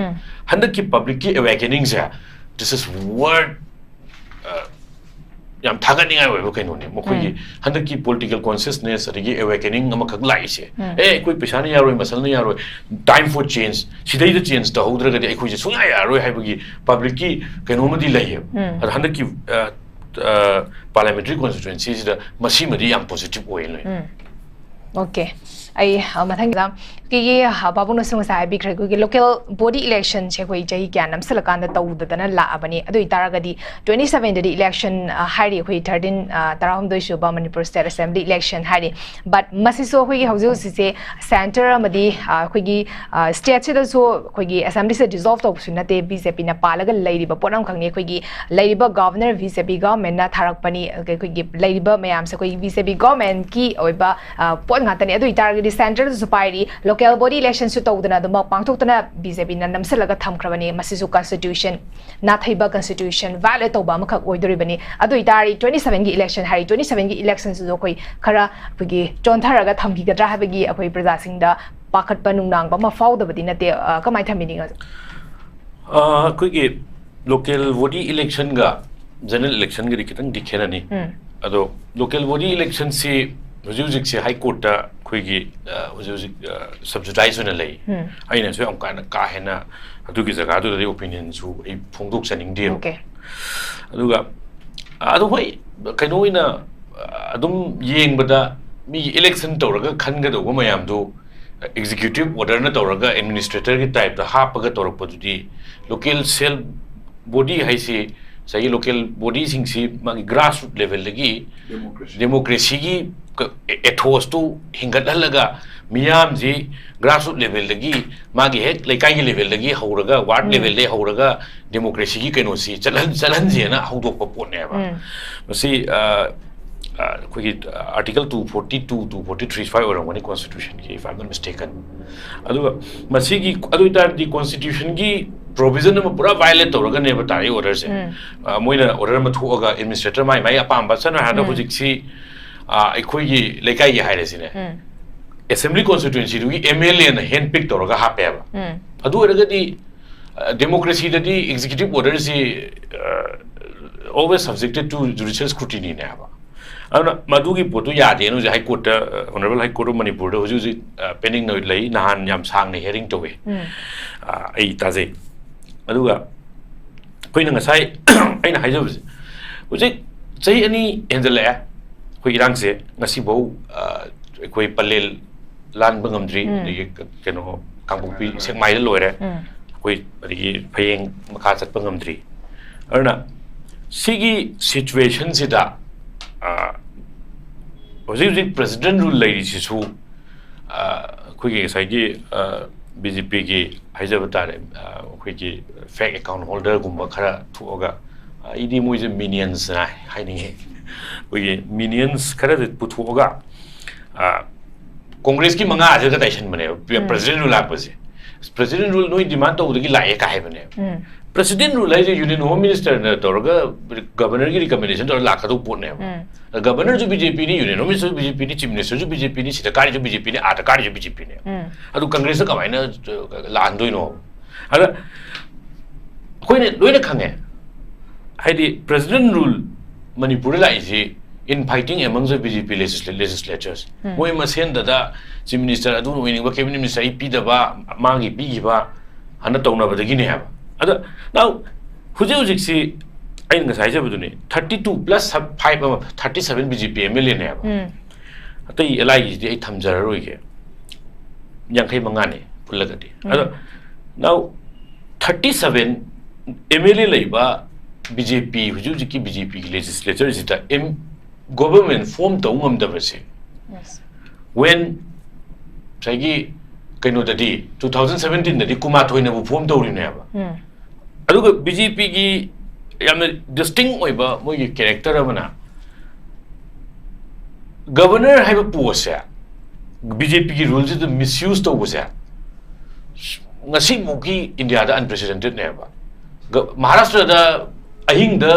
ꯍꯟꯗꯛꯀꯤ ꯄꯕ꯭ꯂꯤꯛꯀꯤ ꯑꯦꯋꯦꯀꯦꯅꯤꯡꯁꯦ, this is worth, uh, ꯌꯥꯝ ꯊꯥꯒꯠꯅꯤꯡꯉꯥꯏ ꯑꯣꯏꯕ ꯀꯩꯅꯣꯅꯦ꯫ ꯃꯈꯣꯏꯒꯤ ꯎꯝ꯫ ꯍꯟꯗꯛꯀꯤ political consciousness ꯑꯗꯒꯤ awakening ꯑꯃꯈꯛ ꯂꯥꯛꯏꯁꯦ, ꯎꯝ꯫ "ꯑꯦ, ꯑꯩꯈꯣꯏ ꯄꯩꯁꯥꯅ ꯌꯥꯔꯣꯏ, ꯃꯁꯜꯅ ꯌꯥꯔꯣꯏ, time for change, ꯁꯤꯗꯩꯗ change ꯇꯧꯍꯧꯗ꯭ꯔꯒꯗꯤ ꯑꯩꯈꯣꯏꯁꯦ ꯁꯨꯡꯌꯥ ꯌꯥꯔꯔꯣꯏ" ꯍꯥꯏꯕꯒꯤ publicꯀꯤ ꯀꯩꯅꯣꯃꯗꯤ ꯂꯩꯌꯦꯕ꯫ ꯎꯝ꯫ ꯑꯗꯣ ꯍꯟꯗꯛꯀꯤ, ꯑ, ꯑ, parliamentary constituencyꯁꯤꯗ ꯃꯁꯤꯃꯗꯤ ꯌꯥꯝ positive ꯑꯣꯏ ꯂꯩ꯫ ꯎꯝ꯫ OK꯫ ꯑꯩ, ꯑ, ꯃꯊꯪꯒꯤꯗ ꯑꯩꯈꯣꯏꯒꯤ, ꯑ, ꯄꯥꯕꯨꯡꯅꯁꯨ ꯉꯁꯥꯏ ꯍꯥꯏꯕꯤꯈ꯭ꯔꯦ, ꯑꯩꯈꯣꯏꯒꯤ local body electionꯁꯦ ꯑꯩꯈꯣꯏ ꯆꯍꯤ ꯀꯌꯥ ꯅꯝꯁꯤꯜꯂꯀꯥꯟꯗ ꯇꯧꯗꯗꯅ ꯂꯥꯛꯑꯕꯅꯤ꯫ ꯑꯗꯨ ꯑꯣꯏꯇꯥꯔꯒꯗꯤ twenty sevenꯗꯗꯤ election, ꯑ, ꯍꯥꯏꯔꯤ, ꯑꯩꯈꯣꯏ thirteen, ꯑ, ꯇꯔꯥꯍꯨꯝꯗꯣꯏ ꯁꯨꯕ Manipur State Assembly election ꯍꯥꯏꯔꯤ꯫ But ꯃꯁꯤꯁꯨ ꯑꯩꯈꯣꯏꯒꯤ ꯍꯧꯖꯤꯛ ꯍꯧꯖꯤꯛꯁꯦ centre ꯑꯃꯗꯤ, ꯑ, ꯑꯩꯈꯣꯏꯒꯤ, ꯑ, stateꯁꯤꯗꯁꯨ ꯑꯩꯈꯣꯏꯒꯤ assemblyꯁꯦ dissolve ꯇꯧꯕꯁꯨ ꯅꯠꯇꯦ, BJPꯅ ꯄꯥꯜꯂꯒ ꯂꯩꯔꯤꯕ ꯄꯣꯠ ꯑꯃꯈꯛꯅꯤ꯫ ꯑꯩꯈꯣꯏꯒꯤ ꯂꯩꯔꯤꯕ governor BJP governmentꯅ ꯊꯥꯔꯛꯄꯅꯤ꯫ ꯑꯩꯈꯣꯏꯒꯤ ꯂꯩꯔꯤꯕ ꯃꯌꯥꯝꯁꯦ ꯑꯩꯈꯣꯏꯒꯤ BJP governmentꯀꯤ ꯑꯣꯏꯕ, ꯑ, ꯄꯣꯠ ꯉꯥꯛꯇꯅꯤ꯫ ꯑꯗꯨ ꯑꯣꯏꯇꯥꯔꯒꯗꯤ centreꯗꯁꯨ ꯄꯥꯏꯔꯤ, local body electionꯁꯨ ꯇꯧꯗꯅ ꯑꯗꯨꯃꯛ ꯄꯥꯡꯊꯣꯛꯇꯅ BJPꯅ ꯅꯝꯁꯤꯜꯂꯒ ꯊꯝꯈ꯭ꯔꯕꯅꯤ꯫ ꯃꯁꯤꯁꯨ constitution, ꯅꯥꯊꯩꯕ constitution violate ꯇꯧꯕ ꯑꯃꯈꯛ ꯑꯣꯏꯗꯣꯔꯤꯕꯅꯤ꯫ ꯑꯗꯨ ꯑꯣꯏꯇꯥꯔꯗꯤ twenty sevenꯒꯤ election ꯍꯥꯏꯔꯤ, twenty sevenꯒꯤ electionꯁꯤꯁꯨ ꯑꯩꯈꯣꯏ ꯈꯔ ꯑꯩꯈꯣꯏꯒꯤ ꯆꯣꯟꯊꯔꯒ ꯊꯝꯈꯤꯒꯗ꯭ꯔꯥ ꯍꯥꯏꯕꯒꯤ ꯑꯩꯈꯣꯏ ꯄ꯭ꯔꯖꯥꯁꯤꯡꯗ ꯄꯥꯈꯠꯄ ꯅꯨꯡꯅꯥꯡꯕ ꯑꯃ ꯐꯥꯎꯗꯕꯗꯤ ꯅꯠꯇꯦ꯫ ꯑ, ꯀꯃꯥꯏꯅ ꯊꯝꯕꯤꯅꯤꯡꯉꯤ? ꯑ, ꯑꯩꯈꯣꯏꯒꯤ local body electionꯒ general electionꯒꯗꯤ ꯈꯤꯇꯪꯗꯤ ꯈꯦꯠꯅꯅꯤ꯫ ꯎꯝ꯫ ꯑꯗꯣ local body electionꯁꯤ ꯍꯧꯖꯤꯛ ꯍꯧꯖꯤꯛꯁꯦ High Courtꯇ ꯑꯩꯈꯣꯏꯒꯤ, ꯑ, ꯍꯧꯖꯤꯛ ꯍꯧꯖꯤꯛ, ꯑ, subjudiced ꯑꯣꯏꯅ ꯂꯩ꯫ ꯎꯝ꯫ ꯑꯩꯅꯁꯨ ꯌꯥꯝ ꯀꯥ ꯍꯦꯟꯅ, ꯀꯥ ꯍꯦꯟꯅ ꯑꯗꯨꯒꯤ ꯖꯒꯥꯗꯨꯗꯗꯤ opinionꯁꯨ ꯑꯩ ꯐꯣꯡꯗꯣꯛꯆꯅꯤꯡꯗꯦꯕ꯫ OK꯫ ꯑꯗꯨꯒ, ꯑꯗꯨ ꯍꯣꯏ, ꯀꯩꯅꯣ ꯑꯣꯏꯅ, ꯑ, ꯑꯗꯨꯝ ꯌꯦꯡꯕꯗ ꯃꯤꯒꯤ election ꯇꯧꯔꯒ ꯈꯟꯒꯗꯧꯕ ꯃꯌꯥꯝꯗꯨ executive orderꯅ ꯇꯧꯔꯒ administratorꯒꯤ typeꯇ ꯍꯥꯞꯄꯒ ꯇꯧꯔꯛꯄꯗꯨꯗꯤ local self body ꯍꯥꯏꯁꯤ ꯉꯁꯥꯏꯒꯤ local bodyꯁꯤꯡꯁꯤ ꯃꯥꯒꯤ grassroot levelꯗꯒꯤ democracy꯫ Democracyꯒꯤ ꯀ-, ethosꯇꯨ ꯍꯤꯡꯒꯠꯍꯜꯂꯒ ꯃꯤꯌꯥꯝꯁꯤ grassroot levelꯗꯒꯤ ꯃꯥꯒꯤ ꯍꯦꯛ ꯂꯩꯀꯥꯏꯒꯤ levelꯗꯒꯤ ꯍꯧꯔꯒ ward ꯎꯝ꯫ Levelꯗꯒꯤ ꯍꯧꯔꯒ democracyꯒꯤ ꯀꯩꯅꯣꯁꯤ ꯆꯠꯍꯟ-, ꯆꯠꯍꯟꯁꯦꯅ ꯍꯧꯗꯣꯛꯄ ꯄꯣꯠꯅꯦꯕ꯫ ꯎꯝ꯫ ꯃꯁꯤ, ꯑ, ꯑ, ꯑꯩꯈꯣꯏꯒꯤ Article two forty two, two forty three ꯁ꯭ꯋꯥꯏ ꯑꯣꯏꯔꯝꯒꯅꯤ constitutionꯒꯤ, if I'm not mistaken꯫ ꯑꯗꯨꯒ ꯃꯁꯤꯒꯤ, ꯑꯗꯨ ꯑꯣꯏꯇꯥꯔꯗꯤ constitutionꯒꯤ provision ꯑꯃ ꯄꯨꯔꯥ violate ꯇꯧꯔꯒꯅꯦꯕ ꯇꯥꯔꯛꯏ orderꯁꯦ꯫ ꯎꯝ꯫ ꯑ, ꯃꯣꯏꯅ order ꯑꯃ ꯊꯣꯛꯑꯒ administrator ꯃꯥꯏ ꯃꯥꯏ ꯑꯄꯥꯝꯕ, ꯁꯝꯅ ꯍꯥꯏꯔꯕꯗ ꯎꯝ꯫ ꯍꯧꯖꯤꯛꯁꯤ, ꯑ, ꯑꯩꯈꯣꯏꯒꯤ ꯂꯩꯀꯥꯏꯒꯤ ꯍꯥꯏꯔꯁꯤꯅꯦ꯫ ꯎꯝ꯫ Assembly constituencyꯗꯨꯒꯤ MLAꯅ hand pick ꯇꯧꯔꯒ ꯍꯥꯞꯄꯦꯕ꯫ ꯎꯝ꯫ ꯑꯗꯨ ꯑꯣꯏꯔꯒꯗꯤ, ꯑ, democracyꯗꯗꯤ executive orderꯁꯤ, ꯑ, always subjected to judicial scrutiny ꯅꯦ ꯍꯥꯏꯕ꯫ ꯑꯗꯨꯅ ꯃꯗꯨꯒꯤ ꯄꯣꯠꯇꯨ ꯌꯥꯗꯦꯅ ꯍꯧꯖꯤꯛ ꯍꯥꯏ ꯀꯣꯔꯠꯇ, ꯑꯣꯅꯔꯦꯕꯜ ꯍꯥꯏ ꯀꯣꯔꯠ ꯑꯣꯐ ꯃꯅꯤꯄꯨꯔꯗ ꯍꯧꯖꯤꯛ ꯍꯧꯖꯤꯛ ꯄꯦꯟꯗꯤꯡ ꯂꯩ, ꯅꯍꯥꯟ ꯌꯥꯝ ꯁꯥꯡꯅ ꯍꯤꯌꯥꯔꯤꯡ ꯇꯧꯋꯦ꯫ ꯑ, ꯑꯩ ꯇꯥꯖꯩ꯫ ꯑꯗꯨꯒ ꯑꯩꯈꯣꯏꯅ ꯉꯁꯥꯏ ꯑꯩꯅ ꯍꯥꯏꯖꯕꯁꯦ, ꯍꯧꯖꯤꯛ ꯆꯍꯤ ꯑꯅꯤ ꯍꯦꯟꯖꯜꯂꯛꯑꯦ ꯑꯩꯈꯣꯏ ꯏꯔꯥꯡꯁꯦ꯫ ꯉꯁꯤꯐꯥꯎ ꯑ, ꯑꯩꯈꯣꯏ ꯄꯂꯦꯜ ꯂꯥꯟꯕ ꯉꯝꯗ꯭ꯔꯤ, ꯎꯝ꯫ ꯑꯗꯒꯤ ꯀ-, ꯀꯩꯅꯣ, ꯀꯥꯡꯄꯣꯛꯄꯤ ꯁꯦꯛꯃꯥꯏꯗ ꯂꯣꯏꯔꯦ꯫ ꯎꯝ꯫ ꯑꯩꯈꯣꯏ ꯑꯗꯒꯤ ꯐꯌꯦꯡ ꯃꯈꯥ ꯆꯠꯄ ꯉꯝꯗ꯭ꯔꯤ꯫ ꯑꯗꯨꯅ ꯁꯤꯒꯤ ꯁꯤꯆꯨꯋꯦꯁꯟꯁꯤꯗ, ꯑ, ꯍꯧꯖꯤꯛ ꯍꯧꯖꯤꯛ ꯄ꯭ꯔꯦꯁꯤꯗꯦꯟ ꯔꯨꯜ ꯂꯩꯔꯤꯁꯤꯁꯨ, ꯑ, ꯑꯩꯈꯣꯏꯒꯤ ꯉꯁꯥꯏꯒꯤ, ꯑ, ꯕꯤ ꯖꯦ ꯄꯤꯒꯤ ꯍꯥꯏꯖꯕ ꯇꯥꯔꯦ, ꯑ, ꯑꯩꯈꯣꯏꯒꯤ ꯐꯦꯛ ꯑꯦꯀꯥꯎꯟ ꯍꯣꯜꯗꯔꯒꯨꯝꯕ ꯈꯔ ꯊꯣꯛꯑꯒ, ꯑ, ꯑꯩꯗꯤ ꯃꯣꯏꯁꯦ ꯃꯤꯅꯤꯌꯟꯁꯅ ꯍꯥꯏꯅꯤꯡꯉꯤ꯫ ꯑꯩꯈꯣꯏꯒꯤ ꯃꯤꯅꯤꯌꯟꯁ ꯈꯔꯗꯤ ꯄꯨꯊꯣꯛꯑꯒ, ꯑ, ꯀꯣꯡꯒ꯭ꯔꯦꯁꯀꯤ ꯃꯉꯥꯁꯤꯒ ꯇꯥꯏꯁꯟꯕꯅꯦꯕ, ꯄ꯭ꯔ-, ꯎꯝ꯫ ꯄ꯭ꯔꯦꯁꯤꯗꯦꯟ ꯔꯨꯜ ꯂꯥꯛꯄꯁꯦ꯫ ꯄ꯭ꯔꯦꯁꯤꯗꯦꯟ ꯔꯨꯜ ꯅꯣꯏ ꯗꯤꯃꯥꯟ ꯇꯧꯕꯗꯒꯤ ꯂꯥꯛꯑꯦ ꯀꯥꯏ ꯍꯥꯏꯕꯅꯦꯕ꯫ ꯎꯝ꯫ ꯄ꯭ꯔꯦꯁꯤꯗꯦꯟ ꯔꯨꯜ ꯍꯥꯏꯁꯦ ꯌꯨꯅꯤꯌꯟ ꯍꯣꯝ ꯃꯤꯅꯤꯁꯇꯔꯅ ꯇꯧꯔꯒ ꯒꯕꯔꯅꯔꯒꯤ ꯔꯤꯀꯃꯦꯟꯗꯦꯁꯟ ꯇꯧꯔꯒ ꯂꯥꯛꯀꯗꯧꯕ ꯄꯣꯠꯅꯦꯕ꯫ ꯎꯝ꯫ ꯒꯕꯔꯅꯔꯁꯨ ꯕꯤ ꯖꯦ ꯄꯤꯅꯤ, ꯌꯨꯅꯤꯌꯟ ꯍꯣꯝ ꯃꯤꯅꯤꯁꯇꯔꯁꯨ ꯕꯤ ꯖꯦ ꯄꯤꯅꯤ, ꯆꯤꯐ ꯃꯤꯅꯤꯁꯇꯔꯁꯨ ꯕꯤ ꯖꯦ ꯄꯤꯅꯤ, ꯁꯤꯗ ꯀꯥꯔꯤꯁꯨ ꯕꯤ ꯖꯦ ꯄꯤꯅꯤ, ꯑꯥꯗ ꯀꯥꯔꯤꯁꯨ ꯕꯤ ꯖꯦ ꯄꯤꯅꯦꯕ꯫ ꯎꯝ꯫ ꯑꯗꯨ ꯀꯪꯒ꯭ꯔꯦꯁꯇ ꯀꯃꯥꯏꯅ, ꯑ, ꯂꯥꯛꯍꯟꯗꯣꯏꯅꯣ? ꯑꯗ ꯑꯩꯈꯣꯏꯅ ꯂꯣꯏꯅ ꯈꯪꯉꯦ, ꯍꯥꯏꯗꯤ ꯄ꯭ꯔꯦꯁꯤꯗꯦꯟ ꯔꯨꯜ ꯃꯅꯤꯄꯨꯔꯗ ꯂꯥꯛꯏꯁꯤ in fighting among the B J P legisla-, legislatures꯫ ꯎꯝ꯫ ꯃꯣꯏ ꯃꯁꯦꯟꯗꯗ ꯆꯤꯐ ꯃꯤꯅꯤꯁꯇꯔ ꯑꯗꯨ ꯑꯣꯏꯅꯤꯡꯕ, ꯀꯦꯕꯤꯅꯦꯠ ꯃꯤꯅꯤꯁꯇꯔ ꯑꯩ ꯄꯤꯗꯕ, ꯃꯥꯒꯤ ꯄꯤꯈꯤꯕ ꯍꯥꯟꯅ ꯇꯧꯅꯕꯗꯒꯤꯅꯦ ꯍꯥꯏꯕ꯫ ꯑꯗ now ꯍꯧꯖꯤꯛ ꯍꯧꯖꯤꯛꯁꯤ ꯑꯩꯅ ꯉꯁꯥꯏ ꯍꯥꯏꯖꯕꯗꯨꯅꯤ, thirty two plus five ꯑꯃ, thirty seven B J P M L A ꯅꯦ ꯍꯥꯏꯕ꯫ ꯎꯝ꯫ ꯑꯇꯩ ꯑꯦꯜ ꯑꯥꯏꯒꯤꯁꯤꯗꯤ ꯑꯩ ꯊꯝꯖꯔꯔꯣꯏꯒꯦ, ꯌꯥꯡꯈꯩ ꯃꯉꯥꯅꯦ ꯄꯨꯜꯂꯒꯗꯤ꯫ ꯎꯝ꯫ ꯑꯗꯣ now thirty seven M L A ꯂꯩꯕ B J P, ꯍꯧꯖꯤꯛ ꯍꯧꯖꯤꯛꯀꯤ B J P ꯒꯤ ꯂꯦꯖꯤꯁꯂꯦꯆꯔꯁꯤꯗ ꯑꯦꯝ-, ꯒꯣꯕꯔꯃꯦꯟ ꯐꯣꯝ ꯇꯧ ꯉꯝꯗꯕꯁꯦ, yes, when ꯉꯁꯥꯏꯒꯤ ꯀꯩꯅꯣꯗꯗꯤ, two thousand seventeen ꯗꯗꯤ ꯀꯨꯟꯃꯥꯊꯣꯏꯅꯕꯨ ꯐꯣꯝ ꯇꯧꯔꯤꯅꯦꯕ꯫ ꯎꯝ꯫ ꯑꯗꯨꯒ B J P ꯒꯤ ꯌꯥꯝꯅ ꯗꯤꯁꯇꯤꯡ ꯑꯣꯏꯕ ꯃꯣꯏꯒꯤ ꯀꯦꯔꯦꯛꯇꯔ ꯑꯃꯅ, ꯒꯕꯔꯅꯔ ꯍꯥꯏꯕ ꯄꯣꯁꯁꯦ B J P ꯒꯤ ꯔꯨꯜꯁꯤꯗ ꯃꯤꯁꯌꯨꯁ ꯇꯧꯕꯁꯦ ꯉꯁꯤꯐꯥꯎꯒꯤ ꯏꯟꯗꯤꯌꯥꯗ ꯑꯟꯄ꯭ꯔꯦꯁꯤꯗꯦꯟꯇꯦꯠꯅꯦꯕ꯫ ꯒ-, ꯃꯍꯥꯔꯥꯁꯇ꯭ꯔꯗ ꯑꯍꯤꯡꯗ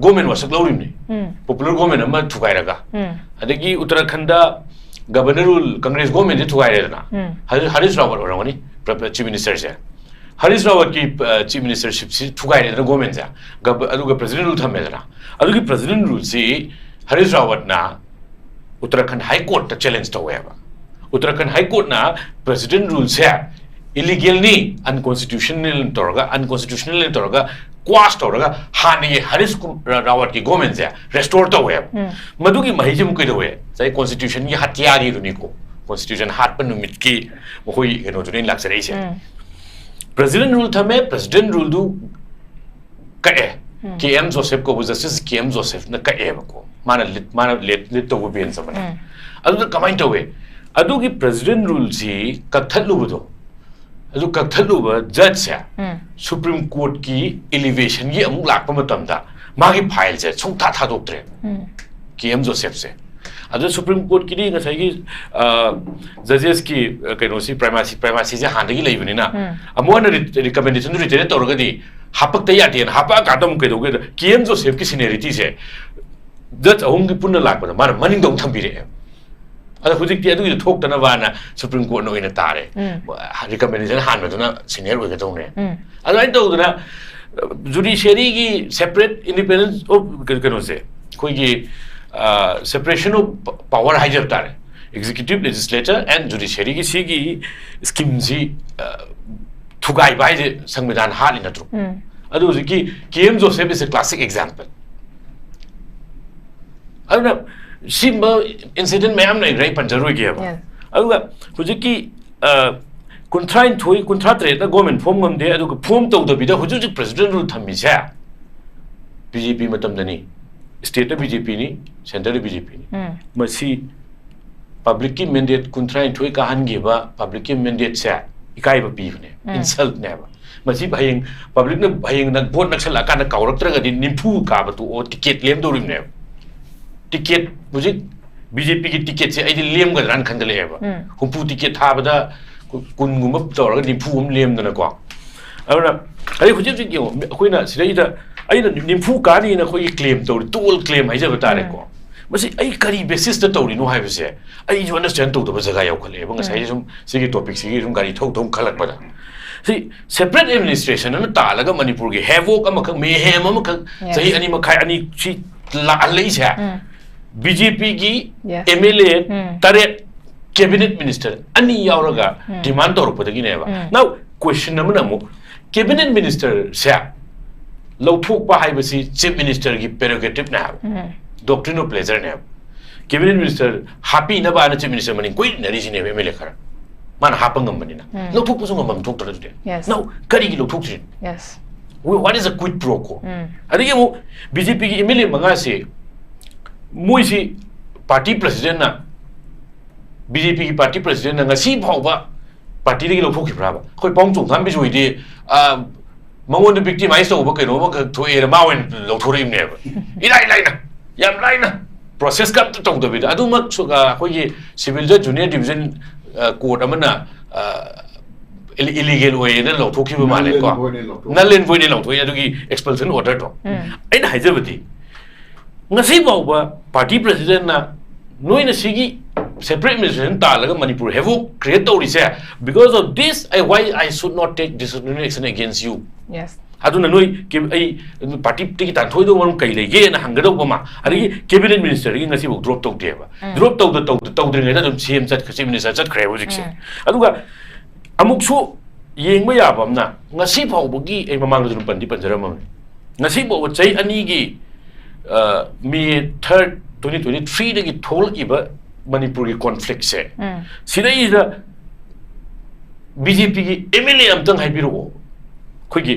ꯒꯣꯔꯃꯦꯟ ꯋꯥꯁꯛ ꯂꯧꯔꯤꯕꯅꯤ, ꯎꯝ꯫ ꯄꯣꯄꯨꯂꯔ ꯒꯣꯔꯃꯦꯟ ꯑꯃ ꯊꯨꯒꯥꯏꯔꯒ꯫ ꯎꯝ꯫ ꯑꯗꯒꯤ ꯎꯠꯇꯔꯥꯈꯟꯗ ꯒꯕꯔꯅꯔ ꯔꯨꯜ, ꯀꯪꯒ꯭ꯔꯦꯁ ꯒꯣꯔꯃꯦꯟꯁꯦ ꯊꯨꯒꯥꯏꯔꯦꯗꯅ, ꯎꯝ꯫ ꯍꯔꯤ-, ꯍꯔꯤꯁ ꯔꯥꯋꯠ ꯑꯣꯏꯔꯝꯒꯅꯤ ꯄ꯭ꯔ-, ꯄ꯭ꯔ-, ꯆꯤꯐ ꯃꯤꯅꯤꯁꯇꯔꯁꯦ꯫ ꯍꯔꯤꯁ ꯔꯥꯋꯠꯀꯤ ꯆꯤꯐ ꯃꯤꯅꯤꯁꯇꯔꯁꯤꯞꯁꯤ ꯊꯨꯒꯥꯏꯔꯦꯗꯅ ꯒꯣꯔꯃꯦꯟꯁꯦ, ꯑꯗꯨꯒꯤ ꯄ꯭ꯔꯁꯤꯗꯦꯟ ꯔꯨꯜ ꯊꯝꯃꯦꯗꯅ꯫ ꯑꯗꯨꯒꯤ ꯄ꯭ꯔꯁꯤꯗꯦꯟ ꯔꯨꯜꯁꯤ ꯍꯔꯤꯁ ꯔꯥꯋꯠꯅ ꯎꯠꯇꯔꯥꯈꯟ ꯍꯥꯏ ꯀꯣꯔꯠꯇ ꯆꯦꯂꯦꯟꯖ ꯇꯧꯋꯦꯕ꯫ ꯎꯠꯇꯔꯥꯈꯟ ꯍꯥꯏ ꯀꯣꯔꯠꯅ ꯄ꯭ꯔꯁꯤꯗꯦꯟ ꯔꯨꯜꯁꯦ ꯏꯂꯤꯒꯦꯜꯅꯤ, ꯑꯟꯀꯣꯟꯁꯇꯤꯇ꯭ꯌꯨꯁꯅꯦꯜ ꯇꯧꯔꯒ, ꯑꯟꯀꯣꯟꯁꯇꯤꯇ꯭ꯌꯨꯁꯅꯦꯜ ꯇꯧꯔꯒ ꯀ꯭ꯋꯥꯁ ꯇꯧꯔꯒ ꯍꯥꯟꯅꯒꯤ ꯍꯔꯤꯁ ꯀꯨ-, ꯔꯥ-, ꯔꯥꯋꯠꯀꯤ ꯒꯣꯔꯃꯦꯟꯁꯦ ꯔꯦꯁꯇꯣꯔ ꯇꯧꯋꯦꯕ꯫ ꯎꯝ꯫ ꯃꯗꯨꯒꯤ ꯃꯍꯩꯁꯤ ꯑꯃꯨꯛ ꯀꯩꯗꯧꯋꯦ? ꯉꯁꯥꯏ ꯀꯣꯟꯁꯇꯤꯇ꯭ꯌꯨꯁꯟꯒꯤ ꯍꯠꯌꯥꯔꯤꯗꯨꯅꯤꯀꯣ, ꯀꯣꯟꯁꯇꯤꯇ꯭ꯌꯨꯁꯟ ꯍꯥꯠꯄ ꯅꯨꯃꯤꯠꯀꯤ ꯃꯈꯣꯏ ꯀꯩꯅꯣꯗꯨꯅ ꯂꯥꯛꯆꯔꯛꯏꯁꯦ꯫ ꯎꯝ꯫ ꯄ꯭ꯔꯁꯤꯗꯦꯟ ꯔꯨꯜ ꯊꯝꯃꯦ, ꯄ꯭ꯔꯁꯤꯗꯦꯟ ꯔꯨꯜꯗꯨ ꯀꯛꯑꯦ꯫ ꯎꯝ꯫ ꯀꯦ ꯑꯦꯝ ꯖꯣꯁꯦꯐ ꯀꯧꯕ ꯖꯁꯇꯤꯁ ꯀꯦ ꯑꯦꯝ ꯖꯣꯁꯦꯐꯅ ꯀꯛꯑꯦꯕꯀꯣ꯫ ꯃꯥꯅ ꯂꯤꯠ, ꯃꯥꯅ ꯂꯤꯠ, ꯂꯤꯠ ꯇꯧꯕ ꯕꯦꯟꯆ ꯑꯃꯅ꯫ ꯎꯝ꯫ ꯑꯗꯨꯗ ꯀꯃꯥꯏꯅ ꯇꯧꯋꯦ? ꯑꯗꯨꯒꯤ ꯄ꯭ꯔꯁꯤꯗꯦꯟ ꯔꯨꯜꯁꯤ ꯀꯛꯊꯠꯂꯨꯕꯗꯣ, ꯑꯗꯨ ꯀꯛꯊꯠꯂꯨꯕ ꯖꯖꯁꯦ ꯎꯝ꯫ ꯁꯨꯄ꯭ꯔꯤꯝ ꯀꯣꯔꯠꯀꯤ ꯏꯂꯤꯚꯦꯁꯟꯒꯤ ꯑꯃꯨꯛ ꯂꯥꯛꯄ ꯃꯇꯝꯗ ꯃꯥꯒꯤ ꯐꯥꯏꯜꯁꯦ ꯁꯨꯡꯊꯥ ꯊꯥꯗꯣꯛꯇ꯭ꯔꯦ꯫ ꯎꯝ꯫ ꯀꯦ ꯑꯦꯝ ꯖꯣꯁꯦꯐꯁꯦ꯫ ꯑꯗꯨ ꯁꯨꯄ꯭ꯔꯤꯝ ꯀꯣꯔꯠꯀꯤꯗꯤ ꯉꯁꯥꯏꯒꯤ, ꯑ, ꯖꯖꯦꯁꯀꯤ, ꯑ, ꯀꯩꯅꯣꯁꯤ, ꯄ꯭ꯔꯥꯏꯃꯥꯁꯤ, ꯄ꯭ꯔꯥꯏꯃꯥꯁꯤꯁꯦ ꯍꯥꯟꯅꯗꯒꯤ ꯂꯩꯕꯅꯤꯅ, ꯎꯝ꯫ ꯑꯃꯨꯛ ꯍꯟꯅ ꯔꯤ-, ꯔꯤꯀꯃꯦꯟꯗꯦꯁꯟꯗꯨ ꯔꯤꯇꯦꯟ ꯇꯧꯔꯒꯗꯤ ꯍꯥꯄꯛꯇ ꯌꯥꯗꯦꯅ ꯍꯥꯄꯛꯑꯀꯥꯟꯗ ꯑꯃꯨꯛ ꯀꯩꯗꯧꯒꯦꯗ, ꯀꯦ ꯑꯦꯝ ꯖꯣꯁꯦꯐꯀꯤ ꯁꯤꯅꯦꯔꯤꯇꯤꯁꯦ ꯖꯖ ꯑꯍꯨꯝꯒꯤ ꯄꯨꯟꯅ ꯂꯥꯛꯄꯗ ꯃꯥꯅ ꯃꯅꯤꯡꯗ ꯑꯃꯨꯛ ꯊꯝꯕꯤꯔꯛꯑꯦ꯫ ꯑꯗꯣ ꯍꯧꯖꯤꯛꯇꯤ ꯑꯗꯨꯒꯤꯗꯣ ꯊꯣꯛꯇꯅꯕꯅ ꯁꯨꯄ꯭ꯔꯤꯝ ꯀꯣꯔꯠꯅ ꯑꯣꯏꯅ ꯇꯥꯔꯦ꯫ ꯎꯝ꯫ ꯔꯤꯀꯃꯦꯟꯗꯦꯁꯟ ꯍꯥꯟꯕꯗꯨꯅ ꯁꯤꯅꯤꯌꯔ ꯑꯣꯏꯒꯗꯧꯅꯦ꯫ ꯎꯝ꯫ ꯑꯗꯨꯃꯥꯏꯅ ꯇꯧꯗꯅ, ꯖꯨꯗꯤꯁꯤꯌꯔꯤꯒꯤ separate independence of ꯀꯩꯅꯣ-, ꯀꯩꯅꯣꯁꯦ, ꯑꯩꯈꯣꯏꯒꯤ, ꯑ, separation of power ꯍꯥꯏꯖꯕ ꯇꯥꯔꯦ, executive, legislature and judiciaryꯒꯤ ꯁꯤꯒꯤ ꯁ꯭ꯀꯤꯝꯁꯤ, ꯑ, ꯊꯨꯒꯥꯏꯕ ꯍꯥꯏꯁꯦ ꯁꯪꯕꯤꯙꯥꯟ ꯍꯥꯠꯂꯤ ꯅꯠꯇ꯭ꯔꯣ? ꯎꯝ꯫ ꯑꯗꯨ ꯍꯧꯖꯤꯛꯀꯤ K M Joseph is a classic example꯫ ꯑꯗꯨꯅ ꯁꯤꯒꯨꯝꯕ ꯏꯟꯁꯤꯗꯦꯟ ꯃꯌꯥꯝ ꯂꯩꯈ꯭ꯔꯦ, ꯑꯩ ꯄꯟꯖꯔꯣꯏꯒꯦꯕ꯫ Yes꯫ ꯑꯗꯨꯒ ꯍꯧꯖꯤꯛꯀꯤ, ꯑ, ꯀꯨꯟꯊ꯭ꯔꯥꯅꯤꯊꯣꯏ, ꯀꯨꯟꯊ꯭ꯔꯥ ꯇꯔꯦꯠꯅ ꯒꯣꯔꯃꯦꯟ ꯐꯣꯝ ꯉꯝꯗꯦ, ꯑꯗꯨꯒ ꯐꯣꯝ ꯇꯧꯗꯕꯤꯗ ꯍꯧꯖꯤꯛ ꯍꯧꯖꯤꯛ ꯄ꯭ꯔꯁꯤꯗꯦꯟ ꯔꯨꯜ ꯊꯝꯃꯤꯁꯦ ꯕꯤ ꯖꯦ ꯄꯤ ꯃꯇꯝꯗꯅꯤ꯫ ꯁ꯭ꯇꯦꯠꯇ ꯕꯤ ꯖꯦ ꯄꯤꯅꯤ, ꯁꯦꯟꯇꯔꯗ ꯕꯤ ꯖꯦ ꯄꯤꯅꯤ꯫ ꯎꯝ꯫ ꯃꯁꯤ ꯄꯕ꯭ꯂꯤꯛꯀꯤ ꯃꯦꯟꯗꯦꯠ ꯀꯨꯟꯊ꯭ꯔꯥꯅꯤꯊꯣꯏ ꯀꯥꯍꯟꯈꯤꯕ ꯄꯕ꯭ꯂꯤꯛꯀꯤ ꯃꯦꯟꯗꯦꯠꯁꯦ ꯏꯀꯥꯏꯕ ꯄꯤꯕꯅꯦ, ꯎꯝ꯫ ꯏꯟꯁꯜꯠꯅꯦꯕ꯫ ꯃꯁꯤ ꯍꯌꯦꯡ ꯄꯕ꯭ꯂꯤꯛꯅ ꯍꯌꯦꯡ ꯅꯪ ꯚꯣꯠ ꯅꯛꯁꯜꯂꯛꯑꯀꯥꯟꯗ ꯀꯥꯎꯔꯛꯇ꯭ꯔꯒꯗꯤ ꯅꯤꯝꯐꯨ ꯀꯥꯕ ꯇꯣꯛꯑꯣ, ꯇꯤꯀꯦꯠ ꯂꯦꯝꯗꯧꯔꯤꯕꯅꯦꯕ꯫ ꯇꯤꯀꯦꯠ ꯍꯧꯖꯤꯛ ꯕꯤ ꯖꯦ ꯄꯤꯒꯤ ꯇꯤꯀꯦꯠꯁꯦ ꯑꯩꯗꯤ ꯂꯦꯝꯒꯗ꯭ꯔꯥꯅ ꯈꯟꯒꯠꯂꯛꯑꯦꯕ꯫ ꯎꯝ꯫ ꯍꯨꯝꯐꯨ ꯇꯤꯀꯦꯠ ꯊꯥꯕꯗ ꯀꯨꯟꯒꯨꯝꯕ ꯇꯧꯔꯒ ꯅꯤꯝꯐꯨ ꯑꯃ ꯂꯦꯝꯗꯅꯀꯣ꯫ ꯑꯗꯨꯅ ꯑꯩ ꯍꯧꯖꯤꯛ ꯍꯧꯖꯤꯛ ꯌꯦꯡꯉꯣ, ꯑꯩꯈꯣꯏꯅ ꯁꯤꯗꯩꯗ ꯑꯩꯅ ꯅꯤꯝꯐꯨ ꯀꯥꯅꯤꯅ ꯑꯩꯈꯣꯏꯒꯤ ꯀ꯭ꯂꯦꯝ ꯇꯧꯔꯤ, ꯇꯣꯜ ꯀ꯭ꯂꯦꯝ ꯍꯥꯏꯖꯕ ꯇꯥꯔꯦꯀꯣ꯫ ꯎꯝ꯫ ꯃꯁꯤ ꯑꯩ ꯀꯔꯤ ꯕꯦꯁꯤꯁꯇ ꯇꯧꯔꯤꯅꯣ ꯍꯥꯏꯕꯁꯦ ꯑꯩꯁꯨ ꯑꯟꯗꯔꯁ꯭ꯇꯦꯟ ꯇꯧꯗꯕ ꯖꯒꯥ ꯌꯧꯈꯠꯂꯛꯑꯦꯕ꯫ ꯉꯁꯥꯏ ꯎꯝ꯫ ꯁꯨꯝ ꯁꯤꯒꯤ ꯇꯣꯄꯤꯛꯁꯤꯒꯤ ꯁꯨꯝ ꯒꯥꯔꯤ ꯊꯧ ꯊꯧ ꯈꯜꯂꯛꯄꯗ꯫ ꯁꯤ separate administration ꯑꯃ ꯇꯥꯜꯂꯒ ꯃꯅꯤꯄꯨꯔꯒꯤ havoc ꯑꯃꯈꯛ, mayhem ꯑꯃꯈꯛ, Yes. ꯆꯍꯤ ꯑꯅꯤ ꯃꯈꯥꯏ, ꯑꯅꯤ ꯁꯤ ꯂꯥꯛꯍꯜꯂꯛꯏꯁꯦ, ꯎꯝ. BJPꯒꯤ Yes. MLA ꯎꯝ. ꯇꯔꯦꯠ cabinet minister ꯑꯅꯤ ꯌꯥꯎꯔꯒ ꯎꯝ. demand ꯇꯧꯔꯛꯄꯗꯒꯤꯅꯦꯕ. ꯎꯝ. Now, question ꯑꯃꯅ ꯑꯃꯨꯛ cabinet ministerꯁꯦ ꯂꯧꯊꯣꯛꯄ ꯍꯥꯏꯕꯁꯤ chief ministerꯒꯤ prerogativeꯅꯦ ꯍꯥꯏꯕ, ꯎꯝ. doctrine of pleasureꯅꯦ ꯍꯥꯏꯕ. Cabinet minister ꯍꯥꯞꯄꯤꯅꯕ ꯍꯥꯏꯅ chief minister ꯃꯅꯤꯡ ꯀꯣꯏꯅꯔꯤꯁꯤꯅꯦꯕ MLA ꯈꯔ, ꯃꯥꯅ ꯍꯥꯞꯄ ꯉꯝꯕꯅꯤꯅ. ꯎꯝ. ꯂꯧꯊꯣꯛꯄꯁꯨ ꯉꯝꯐꯝ ꯊꯣꯛꯇ꯭ꯔ ꯑꯗꯨꯗꯤ? Yes. Now, ꯀꯔꯤꯒꯤ ꯂꯧꯊꯣꯛꯇ꯭ꯔꯤꯅꯣ? Yes. What is a quid pro quo? ꯎꯝ. ꯑꯗꯒꯤ ꯑꯃꯨꯛ BJPꯒꯤ MLA ꯃꯉꯥꯁꯤ ꯃꯣꯏꯁꯤ party presidentꯅ, BJPꯒꯤ party presidentꯅ ꯉꯁꯤ ꯐꯥꯎꯕ partyꯗꯒꯤ ꯂꯧꯊꯣꯛꯈꯤꯕ꯭ꯔꯥꯕ? ꯑꯩꯈꯣꯏ ꯄꯥꯎꯡ ꯆꯣꯡꯊꯥꯝ ꯕꯤꯖꯣꯏꯗꯤ, ꯑ, ꯃꯉꯣꯟꯗ victimize ꯇꯧꯕ ꯀꯩꯅꯣ ꯑꯃꯈꯛ ꯊꯣꯛꯑꯦꯅ ꯃꯥ ꯑꯣꯏꯅ ꯂꯧꯊꯣꯔꯛꯏꯕꯅꯦꯕ꯫ ꯏꯔꯥꯏ ꯂꯥꯏꯅ, ꯌꯥꯝ ꯂꯥꯏꯅ, processꯀ ꯑꯝꯇ ꯇꯧꯗꯕꯤꯗ꯫ ꯑꯗꯨꯃꯛ ꯁꯨ-, ꯑ, ꯑꯩꯈꯣꯏꯒꯤ civil judge junior division, ꯑ, court ꯑꯃꯅ, ꯑ, ꯏꯜ-, illegal ꯑꯣꯏꯌꯦꯅ ꯂꯧꯊꯣꯛꯈꯤꯕ Null ꯃꯥꯜꯂꯦꯀꯣ꯫ and void ꯑꯣꯏꯅ ꯂꯧꯊꯣꯛ- Null and void ꯑꯣꯏꯅ ꯂꯧꯊꯣꯛꯑꯦ ꯑꯗꯨꯒꯤ expulsion orderꯗꯣ꯫ ꯎꯝ. ꯑꯩꯅ ꯍꯥꯏꯖꯕꯗꯤ, ꯉꯁꯤ ꯐꯥꯎꯕ party presidentꯅ ꯅꯣꯏꯅ ꯁꯤꯒꯤ separate administration ꯇꯥꯜꯂꯒ ꯃꯅꯤꯄꯨꯔ havoc create ꯇꯧꯔꯤꯁꯦ, because of this, I, why I should not take disciplinary action against you? Yes. ꯑꯗꯨꯅ ꯅꯣꯏ ꯀꯦ-, ꯑꯩ partyꯗꯒꯤ ꯇꯥꯟꯊꯣꯛꯏꯗꯧꯕ ꯃꯔꯝ ꯀꯩ ꯂꯩꯒꯦꯅ ꯍꯪꯒꯗꯧꯕ ꯑꯃ, ꯑꯗꯒꯤ cabinet ministerꯗꯒꯤ ꯉꯁꯤꯐꯥꯎ drop ꯇꯧꯗꯦꯕ꯫ ꯎꯝ. Drop ꯇꯧꯗ, ꯇꯧꯗ, ꯇꯧꯗ꯭ꯔꯤꯉꯩꯗ ꯑꯗꯨꯝ CM ꯆꯠꯈ꯭ꯔꯦ, chief minister ꯆꯠꯈ꯭ꯔꯦꯕ ꯍꯧꯖꯤꯛꯁꯦ꯫ ꯎꯝ. ꯑꯗꯨꯒ ꯑꯃꯨꯛꯁꯨ ꯌꯦꯡꯕ ꯌꯥꯕ ꯑꯃꯅ, ꯉꯁꯤ ꯐꯥꯎꯕꯒꯤ, ꯑꯩ ꯃꯃꯥꯡꯗꯁꯨ ꯑꯗꯨꯝ ꯄꯟꯗꯤ ꯄꯟꯖꯔꯝꯃꯕꯅꯤ, ꯉꯁꯤ ꯐꯥꯎꯕ ꯆꯍꯤ ꯑꯅꯤꯒꯤ, ꯑ, May third, twenty twenty-threeꯗꯒꯤ ꯊꯣꯛꯂꯛꯏꯕ ꯃꯅꯤꯄꯨꯔꯒꯤ conflictꯁꯦ, ꯎꯝ. ꯁꯤꯗꯩꯁꯤꯗ BJPꯒꯤ MLA ꯑꯝꯇꯪ ꯍꯥꯏꯕꯤꯔꯛꯑꯣ, ꯑꯩꯈꯣꯏꯒꯤ